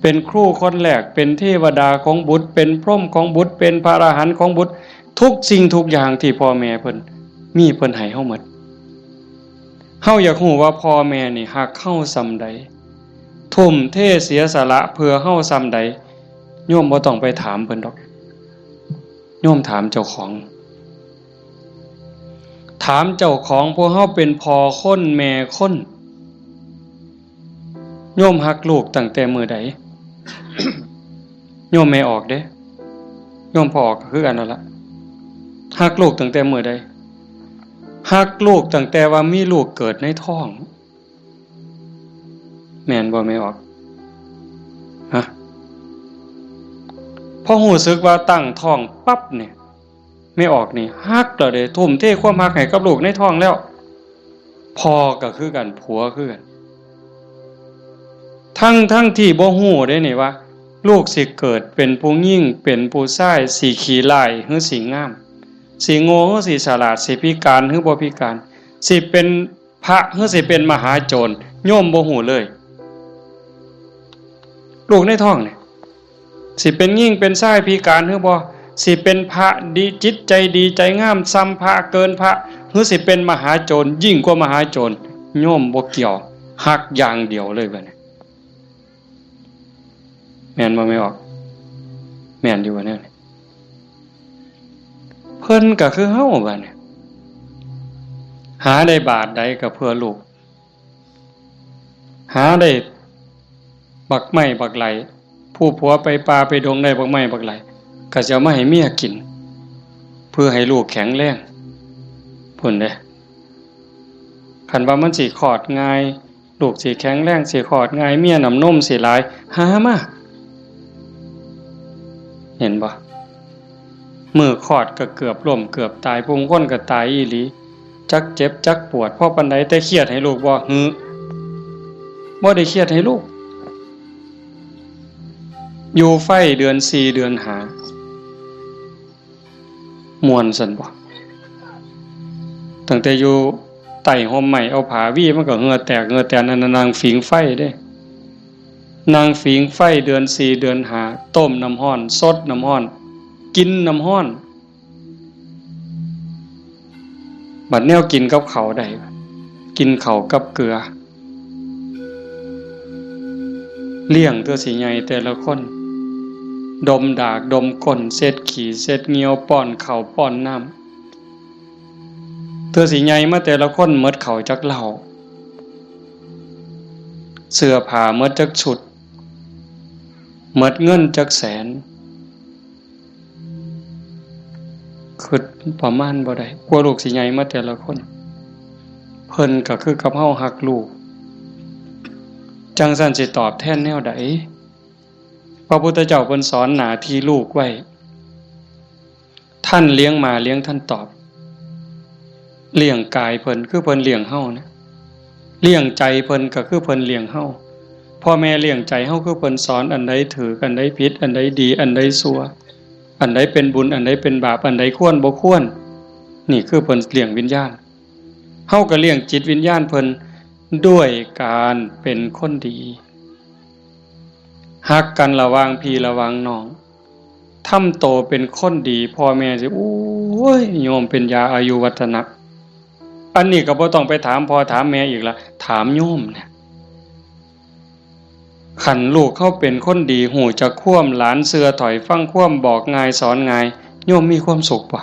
เป็นครูคนแรก เป็นเทวดาของบุตร เป็นพรหมของบุตร เป็นพระอรหันต์ของบุตร ทุกสิ่งทุกอย่างที่พ่อแม่เพิ่นมี เพิ่นให้เฮาหมด เฮาอยากรู้ว่าพ่อแม่นี่ฮักเฮาส่ำใด ทุ่มเทเสียสละเพื่อเฮาส่ำใด โยมบ่ต้องไปถามเพิ่นดอก โยมถามเจ้าของ ถามเจ้าของ พวกเฮาเป็นพ่อคนแม่คน โยมฮักลูกตั้งแต่มื้อใด โยมแม่ออกเด้ โยมพ่อออกก็คือกันนั่นละ ฮักลูกตั้งแต่มื้อใด ฮักลูกตั้งแต่ว่ามีลูกเกิดในท้อง แม่นบ่แม่ออก ฮะ พอรู้สึกว่าตั้งท้องปั๊บเนี่ย แม่ออกนี่ฮักแล้วเด้ ทุ่มเทความฮักให้กับลูกในท้องแล้ว พ่อก็คือกัน ผัวคือกัน ทั้ง ทั้งที่บ่ฮู้เด้นี่ว่า ลูกสิเกิดเป็นผู้หญิง เป็นผู้ชาย สิขี้ร้ายหรือสิงาม สิโง่หรือสิฉลาด สิพิการหรือบ่พิการ สิเป็นพระหรือสิเป็นมหาโจร โยมบ่ฮู้เลย ลูกในท้องนี่ สิเป็นหญิงเป็นชายพิการหรือบ่ สิเป็นพระดี จิตใจดีใจงามส่ำพระ เกินพระ หรือสิเป็นมหาโจร ยิ่งกว่ามหาโจร โยมบ่เกี่ยว ฮักอย่างเดียวเลยบัดนี้ แม่นบ่แม่ออก แม่นอยู่บ่เนี่ย เพิ่นก็คือเฮาบัดนี้ หาได้บาทใดก็เพื่อลูก หาได้บักไม้บักไหล ผู้ผัวไปป่าไปดงได้บักไม้บักไหล ก็สิเอามาให้เมียกิน เพื่อให้ลูกแข็งแรง พุ้นเด้ คันว่ามันสิคลอดง่าย ลูกสิแข็งแรง สิคลอดง่าย เมียน้ำนมสิหลาย หามา เห็นบ่ มื้อคลอดก็เกือบล้มเกือบตาย ผู้คนก็ตายอีหลี จักเจ็บจักปวดพอปานใด แต่เครียดให้ลูกบ่ หือ บ่ได้เครียดให้ลูก อยู่ไฟเดือนสี่เดือนห้า ม่วนซั่นบ่ ตั้งแต่อยู่ใต้ฮ่มไม้ เอาผ้าหวีมันก็เหงื่อแตกเหงื่อแตน นั่นน่ะนั่งผิงไฟเด้ นั่งผิงไฟเดือนสี่เดือนห้า ต้มน้ำร้อน สดน้ำร้อน กินน้ำร้อน บัดแนวกินกับข้าวได้ กินข้าวกับเกลือ เลี้ยงเทื่อสิใหญ่แต่ละคน ดมดากดมก้น เช็ดขี้เช็ดเหงี้ยว ป้อนข้าวป้อนน้ำ เทื่อสิใหญ่มาแต่ละคนหมดข้าวจักเล่า เสื้อผ้าหมดจักชุด หมดเงินจักแสน คิดประมาณบ่ได้ กว่าลูกสิใหญ่มาแต่ละคน เพิ่นก็คือกับเฮาฮักลูก จั่งซั้นสิตอบแทนแนวใด พระพุทธเจ้าเพิ่นสอนหน้าที่ลูกไว้ ท่านเลี้ยงมาเลี้ยงท่านตอบ เลี้ยงกายเพิ่นคือเพิ่นเลี้ยงเฮานะ เลี้ยงใจเพิ่นก็คือเพิ่นเลี้ยงเฮา พ่อแม่เลี้ยงใจเฮาคือเพิ่นสอนอันใดถูก อันใดผิด อันใดดี อันใดชั่ว อันใดเป็นบุญ อันใดเป็นบาป อันใดควรบ่ควร นี่คือเพิ่นเลี้ยงวิญญาณ เฮาก็เลี้ยงจิตวิญญาณเพิ่นด้วยการเป็นคนดี ฮักกันระหว่างพี่ระหว่างน้อง ทำโตเป็นคนดี พ่อแม่สิ โอ้ย โยมเป็นยาอายุวัฒนะ อันนี้ก็บ่ต้องไปถามพ่อถามแม่อีกละ ถามโยมเนี่ย คันลูกเฮาเป็นคนดี ฮู้จักความ หลานเชื่อถ้อยฟังความ บอกง่ายสอนง่าย โยมมีความสุขบ่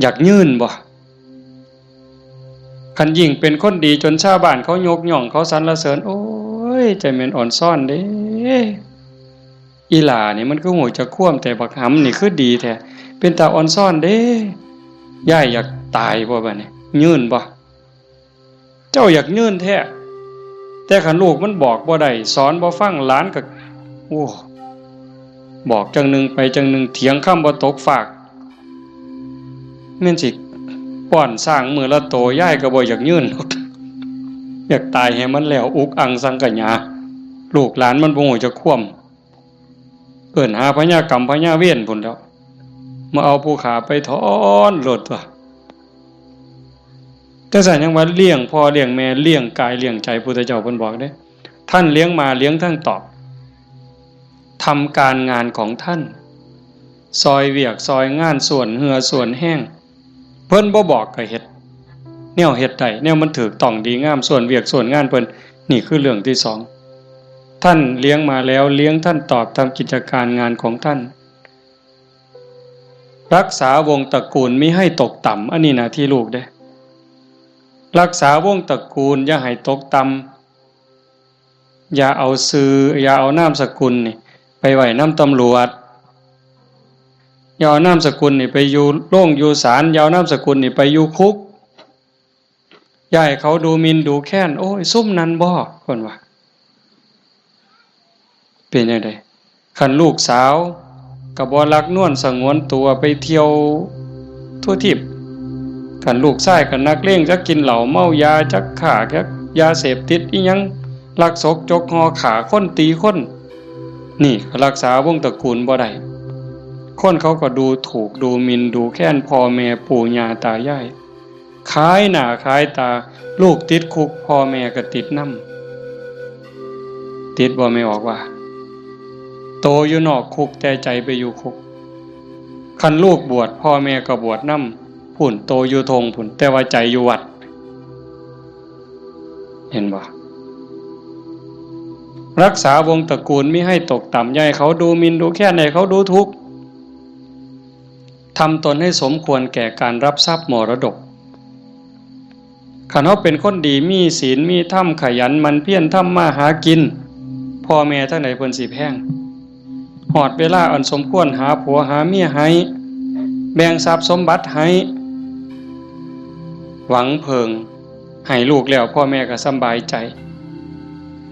อยากยืนบ่ คันยิ่งเป็นคนดีจนชาวบ้านเขายกย่องเขาสรรเสริญ โอ้ย ใจแม่นอ่อนซ้อนเด้ อีหล่านี่มันคือฮู้จักความ แต่บักหำนี่คือดีแท้ เป็นตาอ่อนซ้อนเด้ ยายอยากตายบ่บัดนี้ ยืนบ่ เจ้าอยากยืนแท้ แต่คันลูกมันบอกบ่ได้ สอนบ่ฟัง หลานก็ โอ้ บอกจั่งหนึ่งไปจั่งหนึ่ง เถียงคำบ่ตกฟาก แม่นสิป้อนช้างมื้อละโต ยายก็บ่อยากยืน อยากตายให้มันแล้ว อุกอังสังขยา ลูกหลานมันบ่ฮู้จักความ เอิ้นหาพญากรรมพญาเวรพุ้นแหล้ว มาเอาผู้ฆ่าไปถอนโลดตั๊ว จั่งซั้นยังว่าเลี้ยงพ่อเลี้ยงแม่ เลี้ยงกายเลี้ยงใจ พุทธเจ้าเพิ่นบอกเด้ ท่านเลี้ยงมาเลี้ยงทั้งตอบ ทำการงานของท่าน ซอยเวียกซอยงาน ส่วนเหื่อส่วนแฮง เพิ่นบ่บอกก็เฮ็ด แนวเฮ็ดได้ แนวมันถูกต้องดีงาม ส่วนเวียกส่วนงานเพิ่น นี่คือเรื่องที่สอง ท่านเลี้ยงมาแล้ว เลี้ยงท่านตอบ ทำกิจการงานของท่าน รักษาวงศ์ตระกูลมิให้ตกต่ำ อันนี้หน้าที่ลูกเด้ รักษาวงศ์ตระกูลอย่าให้ตกต่ำ อย่าเอาชื่อ อย่าเอานามสกุลนี่ ไปไว้นำตำรวจ อย่าเอานามสกุลนี่ไปอยู่โรงอยู่ศาล อย่าเอานามสกุลนี่ไปอยู่คุก อย่าให้เขาดูหมิ่นดูแคลน โอ้ย ซุมนั้นบ่ เพิ่นว่า เป็นจั่งใด คันลูกสาวก็บ่ลักนวลสงวนตัวไปเที่ยวทั่วทิพย์ คันลูกชายก็นักเลง จักกินเหล้าเมายา จักค้า จักยาเสพติดอิหยัง ลักซกจกห่อ ฆ่าคนตีคน นี่ก็รักษาวงศ์ตระกูลบ่ได้ คนเขาก็ดูถูกดูหมิ่นดูแคลนพ่อแม่ปู่ย่าตายาย ขายหน้าขายตา ลูกติดคุก พ่อแม่ก็ติดนำ ติดบ่ แม่ออกว่า โตอยู่นอกคุกแต่ใจไปอยู่คุก คันลูกบวช พ่อแม่ก็บวชนำ พุ้น โตอยู่ท่งพุ้น แต่ว่าใจอยู่วัด เห็นบ่ รักษาวงศ์ตระกูลมิให้ตกต่ำ อย่าให้เขาดูหมิ่นดูแคลน ให้เขาดูถูก ทำตนให้สมควรแก่การรับทรัพย์มรดก คันเฮาเป็นคนดี มีศีล มีธรรม ขยันหมั่นเพียรทำมาหากิน พ่อแม่ทางใดเพิ่นสิแพง ฮอดเวลาอันสมควร หาผัวหาเมียให้ แบ่งทรัพย์สมบัติให้ หวังเพิ่ง ให้ลูกแล้ว พ่อแม่ก็สำบายใจ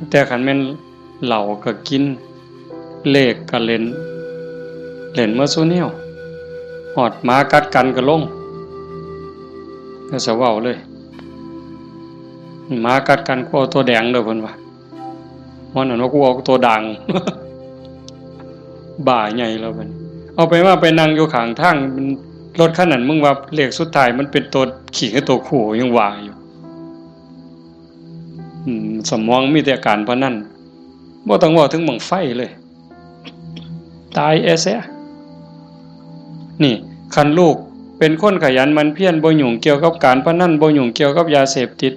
แต่คันแม่น เหล้าก็กิน เลขก็เล่น เล่นหมดซุแนว ฮอดหมากัดกันก็ลง ก็สะเว้าเลย หมากัดกัน กูเอาตัวแดงเด้อ เพิ่นว่า ฮ้อนนั่นว่า กูเอาตัวด่าง บ้าใหญ่แล้วเพิ่น เอาไปมาไปนั่งอยู่ข้างทาง รถคันนั้น มึงว่าเลขสุดท้ายมันเป็นตัวขี้กับตัวคู่ ยังว่าอยู่ อืม สมองมีแต่การพนัน บ่ต้องเว้าถึงบั้งไฟเลย ตายแอเสีย นี่ คันลูกเป็นคนขยันหมั่นเพียร บ่ยุ่งเกี่ยวกับการพนัน บ่ยุ่งเกี่ยวกับยาเสพติด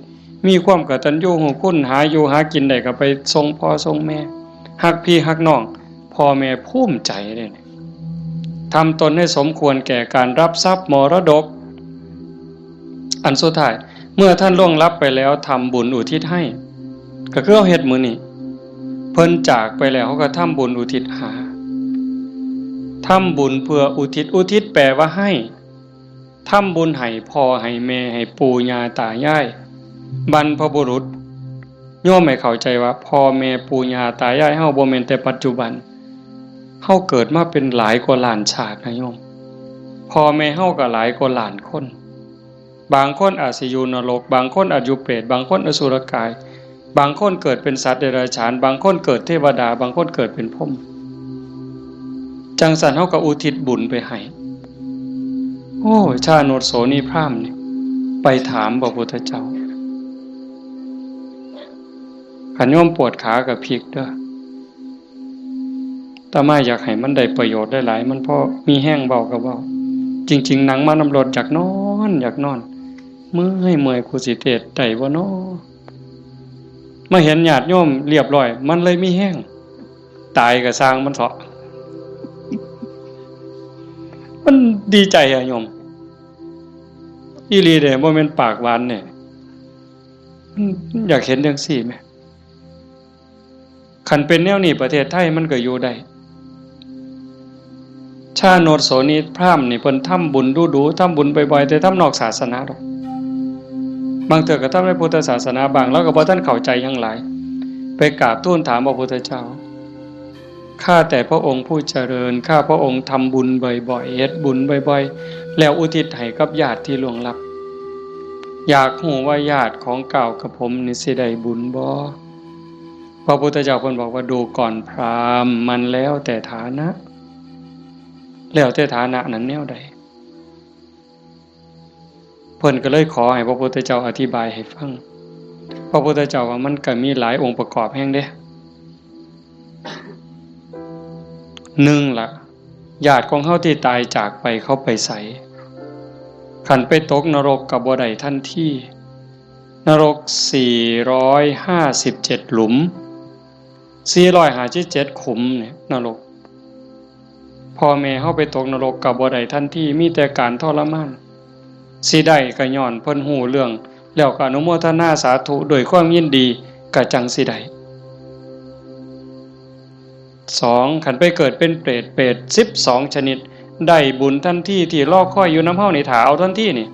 มีความกตัญญูรู้คุณ หาอยู่หากินได้ก็ไปส่งพ่อส่งแม่ ฮักพี่ฮักน้อง พ่อแม่ภูมิใจเลย ทำตนให้สมควรแก่การรับทรัพย์มรดก อันสุดท้าย เมื่อท่านล่วงลับไปแล้ว ทำบุญอุทิศให้ ก็คือเฮาเฮ็ดมื้อนี้ เพิ่นจากไปแล้ว เฮาก็ทำบุญอุทิศหา ทำบุญเพื่ออุทิศ อุทิศแปลว่าให้ ทำบุญให้พ่อให้แม่ ให้ปู่ย่าตายาย บรรพบุรุษ โยมให้เข้าใจว่าพ่อแม่ปู่ย่าตายายเฮาบ่แม่นแต่ปัจจุบัน เฮาเกิดมาเป็นหลายกว่าล้านชาตินะโยม พ่อแม่เฮาก็หลายกว่าล้านคน บางคนอาจสิอยู่นรก บางคนอาจอยู่เปรต บางคนอสุรกาย บางคนเกิดเป็นสัตว์เดรัจฉาน บางคนเกิดเทวดา บางคนเกิดเป็นพรหม จั่งซั้นเฮาก็อุทิศบุญไปให้ โอ้ ชาโนชโสนีพราหมณ์นี่ ไปถามพระพุทธเจ้า คันโยมปวดขาก็พลิกเด้อ อาตมาอยากให้มันได้ประโยชน์หลายๆ มันพอมีแฮงเว้าก็เว้า จริงๆ นั่งมานำรถอยากนอน อยากนอน เมื่อย เมื่อย กูสิเทศน์ได้บ่น้อ มาเห็นญาติโยมเรียบร้อย มันเลยมีแฮง ตายก็ซ่างมันเถาะ มันดีใจอะโยม อีหลีเด้ บ่แม่นปากหวานเนี่ย มันอยากเห็นจั่งซี้แหม คันเป็นแนวนี้ประเทศไทยมันก็อยู่ได้ ชาโนชโสนีพราหมณ์นี่เพิ่นทำบุญดู๋ๆ ทำบุญบ่อยๆ แต่ทำนอกศาสนาดอก บางเทื่อก็ทำในพุทธศาสนาบ้าง แล้วก็บ่ทันเข้าใจหยังหลาย ไปกราบทูลถามพระพุทธเจ้า ข้าแต่พระองค์ผู้เจริญ ข้าพระองค์ทำบุญบ่อยๆ เฮ็ดบุญบ่อยๆ แล้วอุทิศให้กับญาติที่ล่วงลับ อยากฮู้ว่าญาติของก้าวกับผมนี่สิได้บุญบ่ พระพุทธเจ้าเพิ่นบอกว่า ดูก่อนพราหมณ์ มันแล้วแต่ฐานะ แล้วแต่ฐานะนั้นแนวใด เพิ่นก็เลยขอให้พระพุทธเจ้าอธิบายให้ฟัง พระพุทธเจ้าว่ามันก็มีหลายองค์ประกอบแฮงเด้ หนึ่งละ ญาติของเฮาที่ตายจากไปเขาไปไส คันไปตกนรกก็บ่ได้ทันที นรก สี่ร้อยห้าสิบเจ็ด หลุม สี่ร้อยห้าสิบเจ็ด ขุมเนี่ยนรก พ่อแม่เฮาไปตกนรกก็บ่ได้ทันที มีแต่การทรมาน สิได้ก็ย้อนเพิ่นฮู้เรื่อง แล้วก็อนุโมทนาสาธุด้วยความยินดี ก็จั่งสิได้ สอง คันไปเกิดเป็นเปรต เปรต สิบสอง ชนิด ได้บุญทันที ที่รอคอยอยู่นำเฮานี่ ถ้าเอาทันทีนี่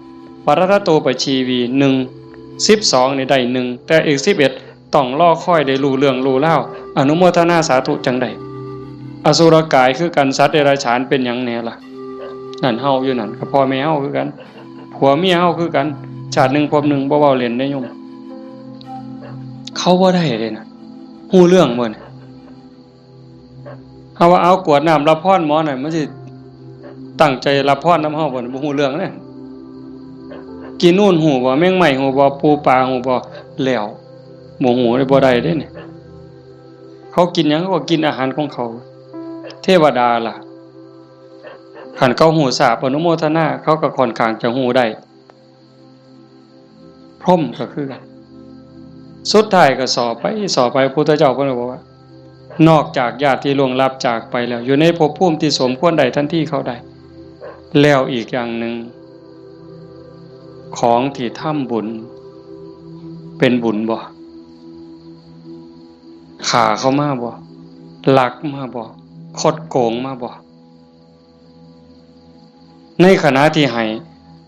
ปรัตตโตปชีวี หนึ่ง สิบสอง นี่ได้หนึ่ง แต่อีก สิบเอ็ด ต้องรอคอยได้รู้เรื่องรู้ราว อนุโมทนาสาธุจั่งได้ อสุรกายคือกัน สัตว์เดรัจฉานเป็นหยังแหน่ล่ะ นั่นเฮาอยู่นั่น กับพ่อแม่เฮาคือกัน ผัวเมียเฮาคือกัน ชาติหนึ่งภพหนึ่ง บ่เว้าเล่นเด้โยม เขาบ่ได้เลยนะ ฮู้เรื่องบ่เนี่ย เฮาว่าเอากรวดน้ำรับพรหมอนั่น มันสิตั้งใจรับพรนำเฮาบ่เนี่ย บ่ฮู้เรื่องเด้ กินนู่นฮู้บ่ แมงไม้ฮู้บ่ ปูปลาฮู้บ่ แล้ว บ่ฮู้เลย บ่ได้เด้เนี่ย เขากินหยัง เขาก็กินอาหารของเขา เทวดาล่ะ คันเขาฮู้ทราบอนุโมทนา เขาก็ค่อนข้างจะฮู้ได้ พรหมก็คือกัน สุดท้ายก็สอบไป สอบไป พุทธเจ้าเพิ่นก็บอกว่า นอกจากญาติที่ล่วงลับจากไปแล้ว อยู่ในภพภูมิที่สมควรได้ทันทีเขาได้ แล้วอีกอย่างหนึ่ง ของที่ทำบุญ เป็นบุญบ่ ฆ่าเขามาบ่ ลักมาบ่ คดโกงมาบ่ ในขณะที่ให้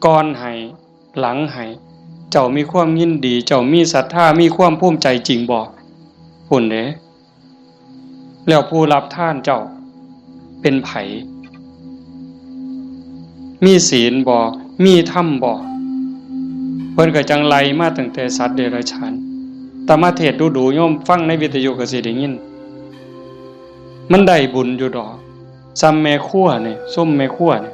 ก่อนให้ หลังให้ เจ้ามีความยินดี เจ้ามีศรัทธา มีความภูมิใจจริงบ่ พุ้นเด้ แล้วผู้รับทานเจ้าเป็นไผ มีศีลบ่ มีธรรมบ่ เพิ่นก็จั่งไล่มาตั้งแต่สัตว์เดรัจฉาน แต่มาเทศน์ดูๆ โยมฟังในวิทยุก็สิได้ยิน มันได้บุญอยู่ดอก ซ่ำแม่ครัวนี่ ซุมแม่ครัวนี่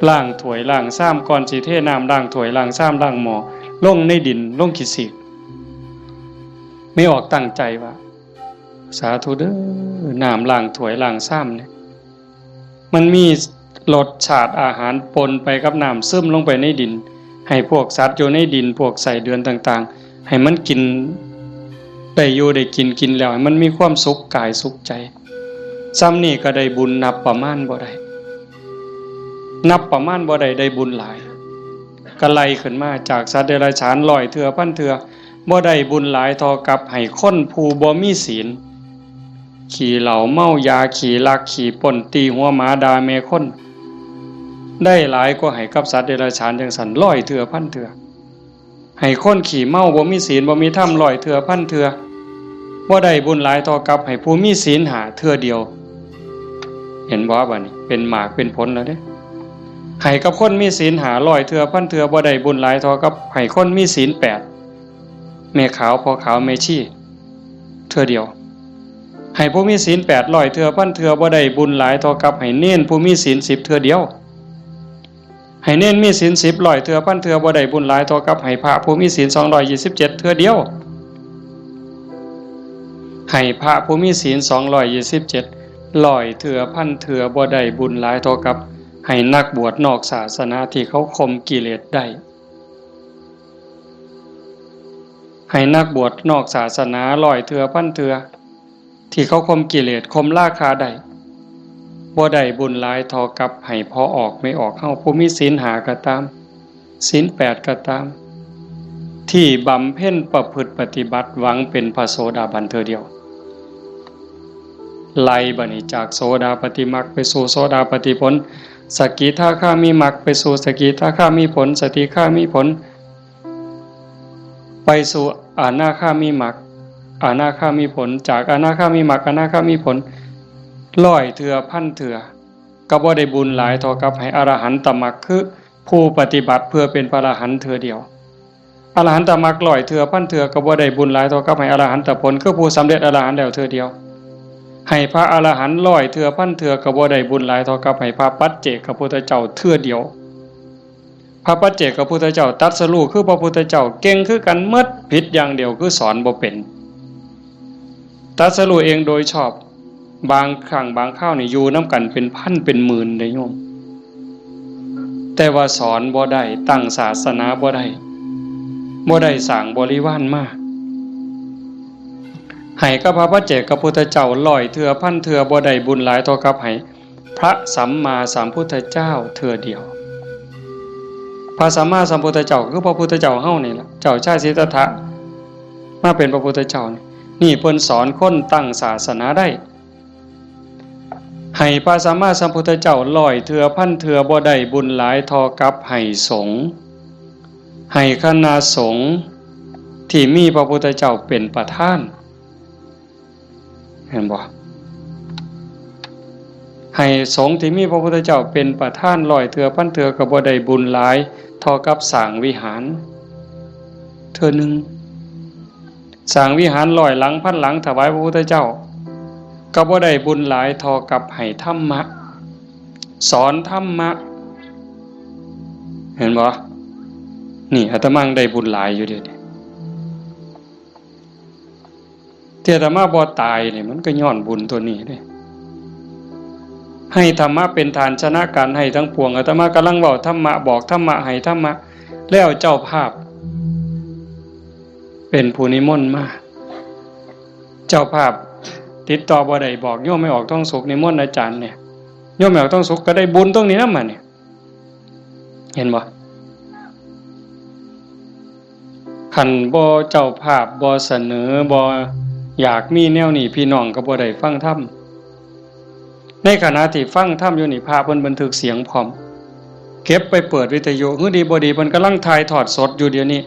ล้างถ้วยล้างชาม ก่อนสิเทน้ำล้างถ้วยล้างชามล้างหม้อ ลงในดิน ลงขี้สีก แม่ออกตั้งใจว่า สาธุเด้อ น้ำล้างถ้วยล้างชามเนี่ย มันมีรสชาติอาหารปนไปกับน้ำ ซึมลงไปในดิน ให้พวกสัตว์อยู่ในดิน พวกไส้เดือนต่างๆ ให้มันกิน ได้อยู่ได้กิน กินแล้วให้มันมีความสุขกายสุขใจ ซ่ำนี่ก็ได้บุญนับประมาณบ่ได้ นับประมาณบ่ได้ ได้บุญหลาย ก็ไล่ขึ้นมาจากสัตว์เดรัจฉานร้อยเทื่อพันเทื่อ บ่ได้บุญหลายเท่ากับให้คนผู้บ่มีศีล ขี้เหล้าเมายา ขี้ลักขี้ปล้น ตีหัวหมา ด่าแม่คน ได้หลายกว่าให้กับสัตว์เดรัจฉานจั่งซั้นร้อยเทื่อพันเทื่อ ให้คนขี้เมาบ่มีศีลบ่มีธรรมร้อยเทื่อพันเทื่อ บ่ได้บุญหลายเท่ากับให้ผู้มีศีลห้าเทื่อเดียว เห็นบ่ บัดนี้เป็นหมากเป็นผลแล้วเด้ ให้กับคนมีศีลห้าร้อยเทื่อพันเทื่อ บ่ได้บุญหลายเท่ากับให้คนมีศีลแปด แม่ขาวพ่อขาวแม่ชี เทื่อเดียว ให้ผู้มีศีลแปดร้อยเทื่อพันเทื่อ บ่ได้บุญหลายเท่ากับให้เณรผู้มีศีลสิบเทื่อเดียว ให้เณรมีศีลสิบร้อยเทื่อพันเทื่อ บ่ได้บุญหลายเท่ากับให้พระผู้มีศีลสองร้อยยี่สิบเจ็ดเทื่อเดียว ให้พระผู้มีศีลสองร้อยยี่สิบเจ็ดร้อยเทื่อพันเทื่อ บ่ได้บุญหลายเท่ากับให้นักบวชนอกศาสนาที่เขาข่มกิเลสได้ ให้นักบวชนอกศาสนาร้อยเทื่อพันเทื่อ ที่เขาข่มกิเลสข่มราคะได้ บ่ได้บุญหลายเท่ากับให้พ่อออกแม่ออกเฮาผู้มีศีลห้าก็ตาม ศีลแปดก็ตาม ที่บำเพ็ญประพฤติปฏิบัติหวังเป็นพระโสดาบันเทื่อเดียว ไล่บัดนี้จากโสดาปัตติมรรคไปสู่โสดาปัตติผล สกิทาคามิมรรคไปสู่สกิทาคามิผล สกิทาคามิผล ไปสู่อนาคามิมรรค อนาคามิผล จากอนาคามิมรรคอนาคามิผล ร้อยเทื่อพันเทื่อ ก็บ่ได้บุญหลายเท่ากับให้อรหันตมรรค คือผู้ปฏิบัติเพื่อเป็นพระอรหันต์เทื่อเดียว อรหันตมรรคร้อยเทื่อพันเทื่อ ก็บ่ได้บุญหลายเท่ากับให้อรหันตผล คือผู้สำเร็จอรหันต์แล้วเทื่อเดียว ให้พระอรหันต์ร้อยเทื่อพันเทื่อ ก็บ่ได้บุญหลายเท่ากับให้พระปัจเจกพุทธเจ้าเทื่อเดียว พระปัจเจกพุทธเจ้าตรัสรู้คือพระพุทธเจ้า เก่งคือกันหมด ผิดอย่างเดียวคือสอนบ่เป็น ตรัสรู้เองโดยชอบ บางครั้งบางคราวนี่อยู่นำกันเป็นพันเป็นหมื่นเด้โยม แต่ว่าสอนบ่ได้ ตั้งศาสนาบ่ได้ บ่ได้สร้างบริวารมา ให้กับพระปัจเจกพุทธเจ้าร้อยเทื่อพันเทื่อ บ่ได้บุญหลายเท่ากับให้พระสัมมาสัมพุทธเจ้าเทื่อเดียว พระสัมมาสัมพุทธเจ้าคือพระพุทธเจ้าเฮานี่ล่ะ เจ้าชายสิทธัตถะ มาเป็นพระพุทธเจ้านี่ นี่เพิ่นสอนคนตั้งศาสนาได้ ให้พระสัมมาสัมพุทธเจ้าร้อยเทื่อพันเทื่อ บ่ได้บุญหลายเท่ากับให้สงฆ์ ให้คณะสงฆ์ที่มีพระพุทธเจ้าเป็นประธาน เห็นบ่ ให้สงฆ์ที่มีพระพุทธเจ้าเป็นประธานร้อยเทื่อพันเทื่อ ก็บ่ได้บุญหลายเท่ากับสร้างวิหาร เทื่อหนึ่ง สร้างวิหารร้อยหลังพันหลังถวายพระพุทธเจ้า ก็บ่ได้บุญหลายเท่ากับให้ธรรมะ สอนธรรมะ เห็นบ่ นี่อาตมาได้บุญหลายอยู่เดี๋ยวนี้ ที่อาตมาบ่ตายนี่มันก็ย้อนบุญตัวนี้เด้ ให้ธรรมะเป็นทานชนะการให้ทั้งปวง อาตมากำลังเว้าธรรมะ บอกธรรมะ ให้ธรรมะ แล้วเจ้าภาพ เป็นผู้นิมนต์มา เจ้าภาพติดต่อบ่ได้ บอกโยมแม่ออกทองสุขนิมนต์อาจารย์เนี่ย โยมแม่ออกทองสุขก็ได้บุญตรงนี้นำมาเนี่ย เห็นบ่ คันบ่เจ้าภาพบ่เสนอ บ่อยากมีแนวนี้ พี่น้องก็บ่ได้ฟังธรรม ในขณะที่ฟังธรรมอยู่นี่ พระเพิ่นบันทึกเสียงพร้อม เก็บไปเปิดวิทยุ หื้อดีบ่ดีเพิ่นกำลังถ่ายทอดสดอยู่เดี๋ยวนี้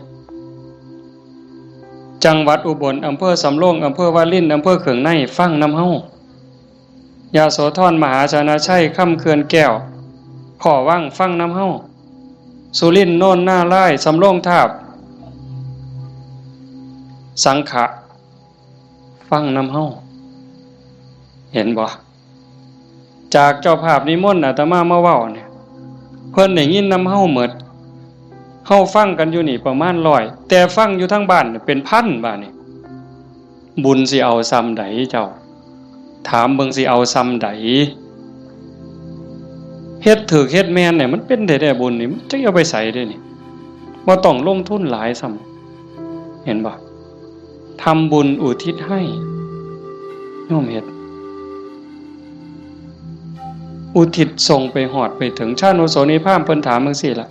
จังหวัดอุบล อำเภอสำโรง อำเภอวาริน อำเภอเขืองใน ฟังนำเฮา ยโสธร มหาชนะชัย คำเขื่อนแก้ว ขอวัง ฟังนำเฮา สุรินทร์ โนนนารายณ์ สำโรงทาบ สังขะ ฟังนำเฮา เห็นบ่ จากเจ้าภาพนิมนต์อาตมามาเว้าเนี่ย เพิ่นได้ยินนำเฮาหมด เฮาฟังกันอยู่นี่ประมาณร้อย แต่ฟังอยู่ทางบ้านเนี่ยเป็นพันบาดนี่ บุญสิเอาส่ำใดเจ้า ถามเบิ่งสิเอาส่ำใด เฮ็ดถูกเฮ็ดแม่นเนี่ยมันเป็นได้แต่บุญนี่ มันจะเอาไปใส่ได้นี่ บ่ต้องลงทุนหลายส่ำ เห็นบ่ ทำบุญอุทิศให้ โยมเฮ็ด อุทิศส่งไปฮอดไปถึง ชานุโสนีพราหมณ์เพิ่นถามจั่งซี้ล่ะ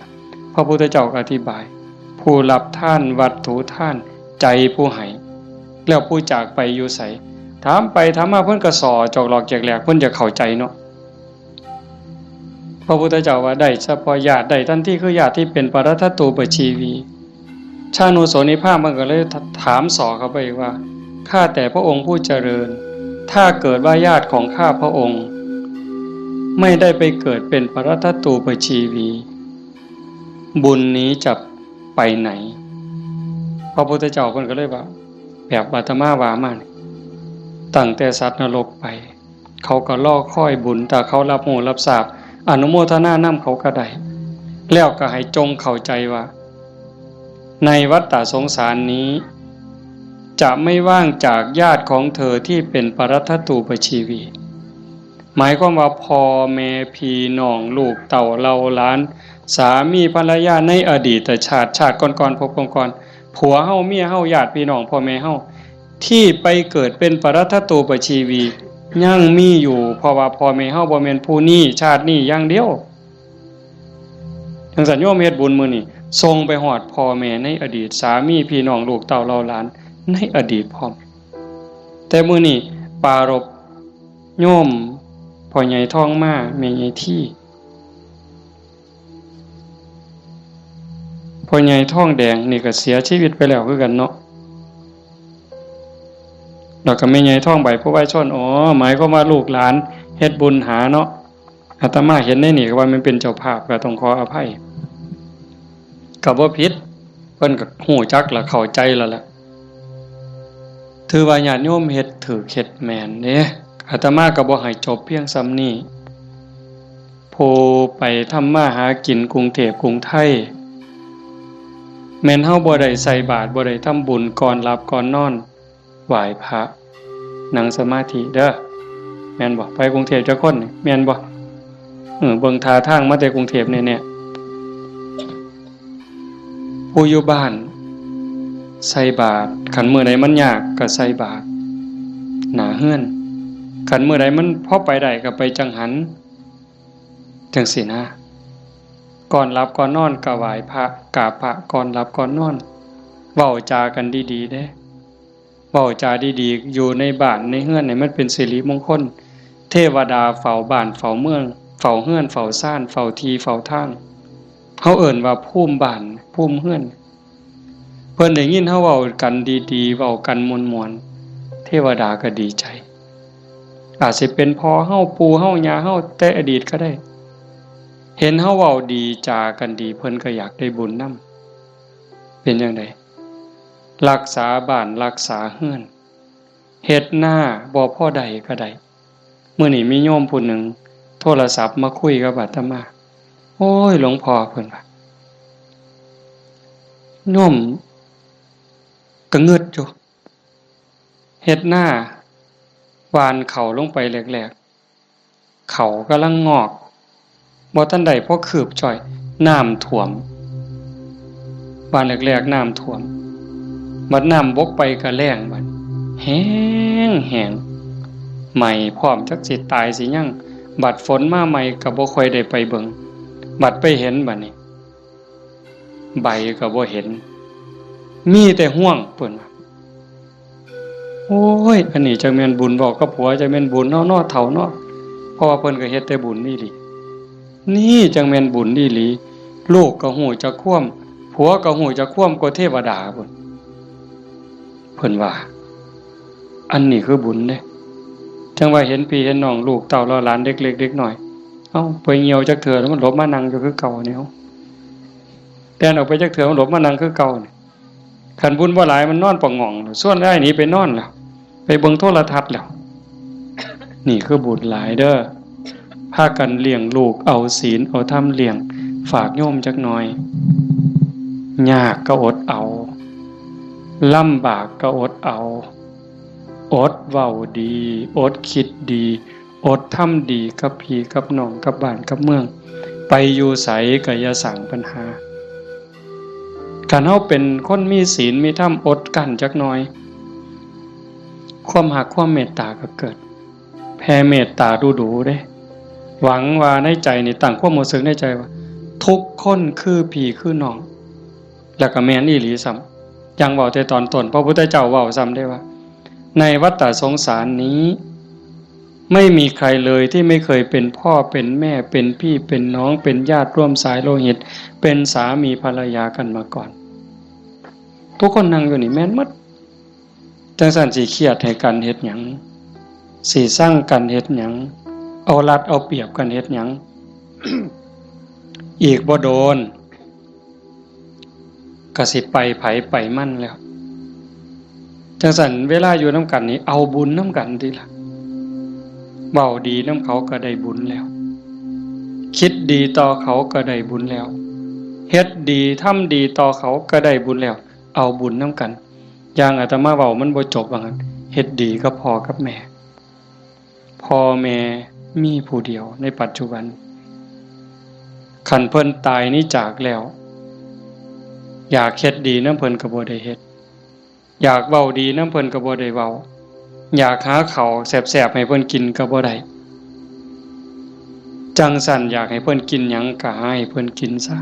พระพุทธเจ้าก็อธิบาย ผู้รับทานวัตถุทาน ใจผู้ให้ แล้วผู้จากไปอยู่ไส ถามไปถามมาเพิ่นก็ส่อจอกหลอกแจกแหลก เพิ่นอยากเข้าใจเนาะ พระพุทธเจ้าว่าได้เฉพาะญาติ ได้ทันทีคือญาติที่เป็นปรัตถตูปชีวี ชานุโสนีพราหมณ์มันก็เลยถามส่อเข้าไปอีกว่า ข้าแต่พระองค์ผู้เจริญ ถ้าเกิดว่าญาติของข้าพระองค์ ไม่ได้ไปเกิดเป็นปรัตถตูปชีวี บุญนี้จะไปไหน พระพุทธเจ้าเพิ่นก็เลยว่า แบบอาตมาว่ามานี่ ตั้งแต่สัตว์นรกไป เขาก็รอคอยบุญ ถ้าเขารับรู้รับทราบ อนุโมทนานำเขาก็ได้ แล้วก็ให้จงเข้าใจว่า ในวัฏฏะสงสารนี้ จะไม่ว่างจากญาติของเธอที่เป็นปรัตถตูปชีวี หมายความว่าพ่อแม่พี่น้องลูกเต้าเหล่าหลาน สามีภรรยาในอดีตชาติ ชาติก่อนๆ ภพก่อนๆ ผัวเฮาเมียเฮาญาติพี่น้องพ่อแม่เฮา ที่ไปเกิดเป็นปรัตถตูปชีวี ยังมีอยู่ เพราะว่าพ่อแม่เฮาบ่แม่นผู้นี้ชาตินี้อย่างเดียว จั่งซั้นโยมเฮ็ดบุญมื้อนี้ ส่งไปฮอดพ่อแม่ในอดีต สามีพี่น้องลูกเต้าเหล่าหลานในอดีตพร้อม แต่มื้อนี้ปรารภโยมพ่อใหญ่ทองมา แม่ใหญ่ที พ่อใหญ่ทองแดงนี่ก็เสียชีวิตไปแล้วคือกันเนาะ แล้วก็แม่ใหญ่ทองใบ ผู้วายชน อ๋อ หมายความว่าลูกหลานเฮ็ดบุญหาเนาะ อาตมาเห็นในนี่ก็ว่ามันเป็นเจ้าภาพ ก็ต้องขออภัย ก็บ่ผิด เพิ่นก็ฮู้จักและเข้าใจแล้วล่ะ ถือว่าญาติโยมเฮ็ดถูกเฮ็ดแม่นเด้ อาตมาก็บ่ให้จบเพียงส่ำนี้ ผู้ไปทำมาหากินกรุงเทพฯกรุงไทย แม่นเฮาบ่ได้ใส่บาตร บ่ได้ทำบุญก่อนหลับก่อนนอน ไหว้พระ นั่งสมาธิเด้อ แม่นบ่ ไปกรุงเทพฯจักคนนี่ แม่นบ่ เออ เบิ่งท่าทางมาแต่กรุงเทพฯแน่ๆ ผู้อยู่บ้าน ใส่บาตร คันมื้อใดมันยากก็ใส่บาตร หน้าเฮือน คันมื้อใดมันพอไปได้ก็ไปจังหัน จังซี้นะ ก่อนหลับก่อนนอนก็ไหว้พระ กราบพระก่อนหลับก่อนนอน เว้าจากันดีๆ เด้ เว้าจาดีๆ อยู่ในบ้านในเฮือนให้มันเป็นสิริมงคล เทวดาเฝ้าบ้านเฝ้าเมือง เฝ้าเฮือนเฝ้าซาน เฝ้าที่เฝ้าทาง เฮาเอิ้นว่าภูมิบ้านภูมิเฮือน เพิ่นได้ยินเฮาเว้ากันดีๆ เว้ากันม่วนๆ เทวดาก็ดีใจ อาจสิเป็นพ่อเฮา ปู่เฮา ย่าเฮา แต่อดีตก็ได้ เห็นเฮาเว้าดีจากันดี เพิ่นก็อยากได้บุญนำ เป็นจั่งใด รักษาบ้านรักษาเฮือน เฮ็ดนาบ่พอได้ก็ได้ มื้อนี้มีโยมผู้หนึ่งโทรศัพท์มาคุยกับอาตมา โอ้ย หลวงพ่อ เพิ่นว่า โยมก็งึดอยู่ เฮ็ดนา หว่านเข้าลงไปแรกๆ เข้ากำลังงอก บ่ทันได้พอคืบจ้อย น้ำท่วม หว่านแรกๆ น้ำท่วม บัดน้ำบกไปก็แล้งบัด แห้งแห้ง ไหม้พร้อม จักสิตายสิหยัง บัดฝนมาใหม่ก็บ่ค่อยได้ไปเบิ่ง บัดไปเห็นบัดนี้ ใบก็บ่เห็น มีแต่ฮวง เพิ่นว่า โอ้ย อันนี้จักแม่นบุญ เว้ากับผัว จักแม่นบุญเนาะ เนาะ เฒ่าเนาะ เพราะว่าเพิ่นก็เฮ็ดแต่บุญอีหลี นี่จักแม่นบุญอีหลี ลูกก็ฮู้จักความ ผัวก็ฮู้จักความ กว่าเทวดาพุ้น เพิ่นว่า อันนี้คือบุญเด้ จั่งว่าเห็นพี่เห็นน้อง ลูกเต้าเหล่าหลาน เด็กเล็กเด็กน้อย เอ้า ไปเหี่ยวจักเทื่อแล้วมันหลบมานั่งอยู่คือเก่านี่ เอ้า แล่นออกไปจักเทื่อมันหลบมานั่งคือเก่านี่ คันบุญบ่หลายมันนอนปะหง่อง ส่วนอ้ายหนีไปนอนแล้ว ไปเบิ่งโทรทัศน์แล้ว นี่คือบุญหลายเด้อ พากันเลี้ยงลูก เอาศีลเอาธรรมเลี้ยง ฝากโยมจักหน่อย ยากก็อดเอา ลำบากก็อดเอา อดเว้าดี อดคิดดี อดทำดีกับพี่กับน้อง กับบ้านกับเมือง ไปอยู่ไสก็อย่าสร้างปัญหา คันเฮาเป็นคนมีศีลมีธรรม อดกลั้นจักหน่อย ความฮักความเมตตาก็เกิด แผ่เมตตาดูๆ เด้ หวังว่าในใจนี่ ตั้งความรู้สึกในใจว่า ทุกคนคือพี่คือน้อง แล้วก็แม่นอีหลีซ้ำ จั่งเว้าแต่ตอนต้น พระพุทธเจ้าเว้าซ้ำเด้ว่า ในวัฏฏะสงสารนี้ ไม่มีใครเลยที่ไม่เคยเป็นพ่อเป็นแม่ เป็นพี่เป็นน้อง เป็นญาติร่วมสายโลหิต เป็นสามีภรรยากันมาก่อน ทุกคนนั่งอยู่นี่แม่นหมด จั่งซั้นสิเครียดให้กันเฮ็ดหยัง สิซังกันเฮ็ดหยัง เอารัดเอาเปรียบกันเฮ็ดหยัง อีกบ่โดน ก็สิไปไผไปมันแล้ว จั่งซั้นเวลาอยู่นำกันนี่ เอาบุญนำกันติล่ะ เว้าดีนำเขาก็ได้บุญแล้ว คิดดีต่อเขาก็ได้บุญแล้ว เฮ็ดดีทำดีต่อเขาก็ได้บุญแล้ว เอาบุญนำกัน อย่างอาตมาเว้ามันบ่จบว่างั้น เฮ็ดดีกับพ่อกับแม่ พ่อแม่มีผู้เดียวในปัจจุบัน คันเพิ่นตายหนีจากแล้ว อยากเฮ็ดดีนำเพิ่นก็บ่ได้เฮ็ด อยากเว้าดีนำเพิ่นก็บ่ได้เว้า อยากหาข้าวแซ่บๆ ให้เพิ่นกินก็บ่ได้ จั่งซั้นอยากให้เพิ่นกินหยังก็หาให้เพิ่นกินซะ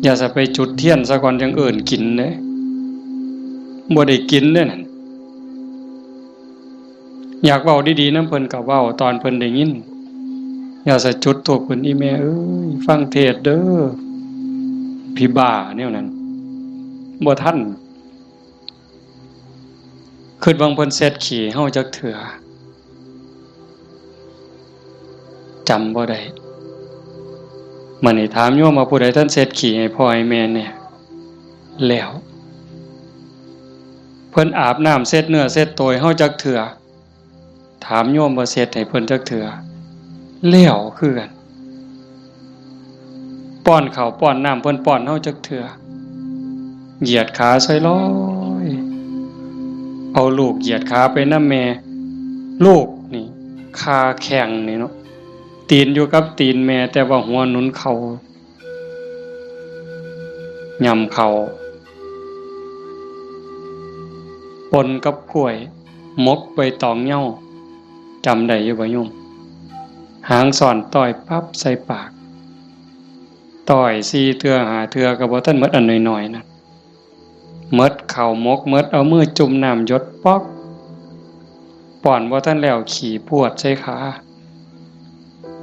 อย่าสิไปจุดเทียนซะก่อนจั่งเอิ้นกินเด้ บ่ได้กินเด้นั่น อยากเว้าดีๆ นำเพิ่นก็เว้าตอนเพิ่นได้ยิน อย่าสิจุดธูปขึ้น อีแม่เอ้ย ฟังเทศน์เด้อ ผีบ้าแนวนั้น บ่ทัน คิดเบิ่งเพิ่นเช็ดขี้เฮาจักเทื่อ จำบ่ได้ มื้อนี้ถามโยมว่าผู้ใดทันเช็ดขี้ให้พ่อให้แม่แหน่ แล้ว เพิ่นอาบน้ำเช็ดเนื้อเช็ดตัวให้เฮาจักเทื่อ ถามโยมว่าเช็ดให้เพิ่นจักเทื่อ แล้วคือกัน ป้อนข้าวป้อนน้ำเพิ่นป้อนเฮาจักเทื่อ เหยียดขาใส่ลอย เอาลูกเหยียดขาไปนำแม่ ลูกนี่ คาแข้งนี่เนาะ ตีนอยู่กับตีนแม่ แต่ว่าหัวหนุนเข่า ย่ำเข่า ปนกับกล้วย หมกใบตองเหย้า จำได้อยู่บ่โยม หางซ่อนต้อยปั๊บใส่ปาก ต้อยสี่เทื่อห้าเทื่อก็บ่ทันหมดอันน้อยๆ นั่น หมดข้าวหมก หมดเอามือจุ่มน้ำหยดป๊อก ป้อนบ่ทันแล้วขี้พรวดใส่ขา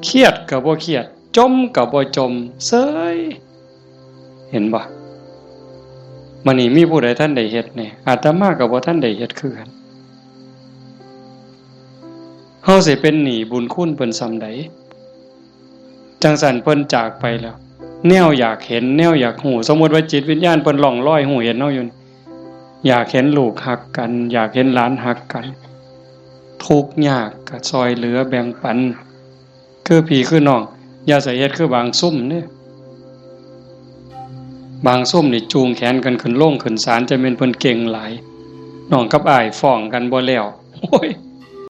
เครียดก็บ่เครียด จ่มก็บ่จ่ม เซย เห็นบ่ มื้อนี้มีผู้ใดทันได้เฮ็ดแหน่ อาตมาก็บ่ทันได้เฮ็ดคือกัน เฮาสิเป็นหนี้บุญคุณเพิ่นส่ำใด จั่งซั้นเพิ่นจากไปแล้ว แนวอยากเห็น แนวอยากฮู้ สมมุติว่าจิตวิญญาณเพิ่นล่องลอยฮู้เห็นเฮาอยู่นี่ อยากเห็นลูกฮักกัน อยากเห็นหลานฮักกัน ทุกข์ยากก็ซ่อยเหลือแบ่งปัน คือพี่คือน้อง อย่าใส่เฮ็ดคือบางซุมเด้ บางซุมนี่จูงแขนกันขึ้นโรงขึ้นศาล จะแม่นเพิ่นเก่งหลาย น้องกับอ้ายฟ้องกันบ่แล้ว โอ้ย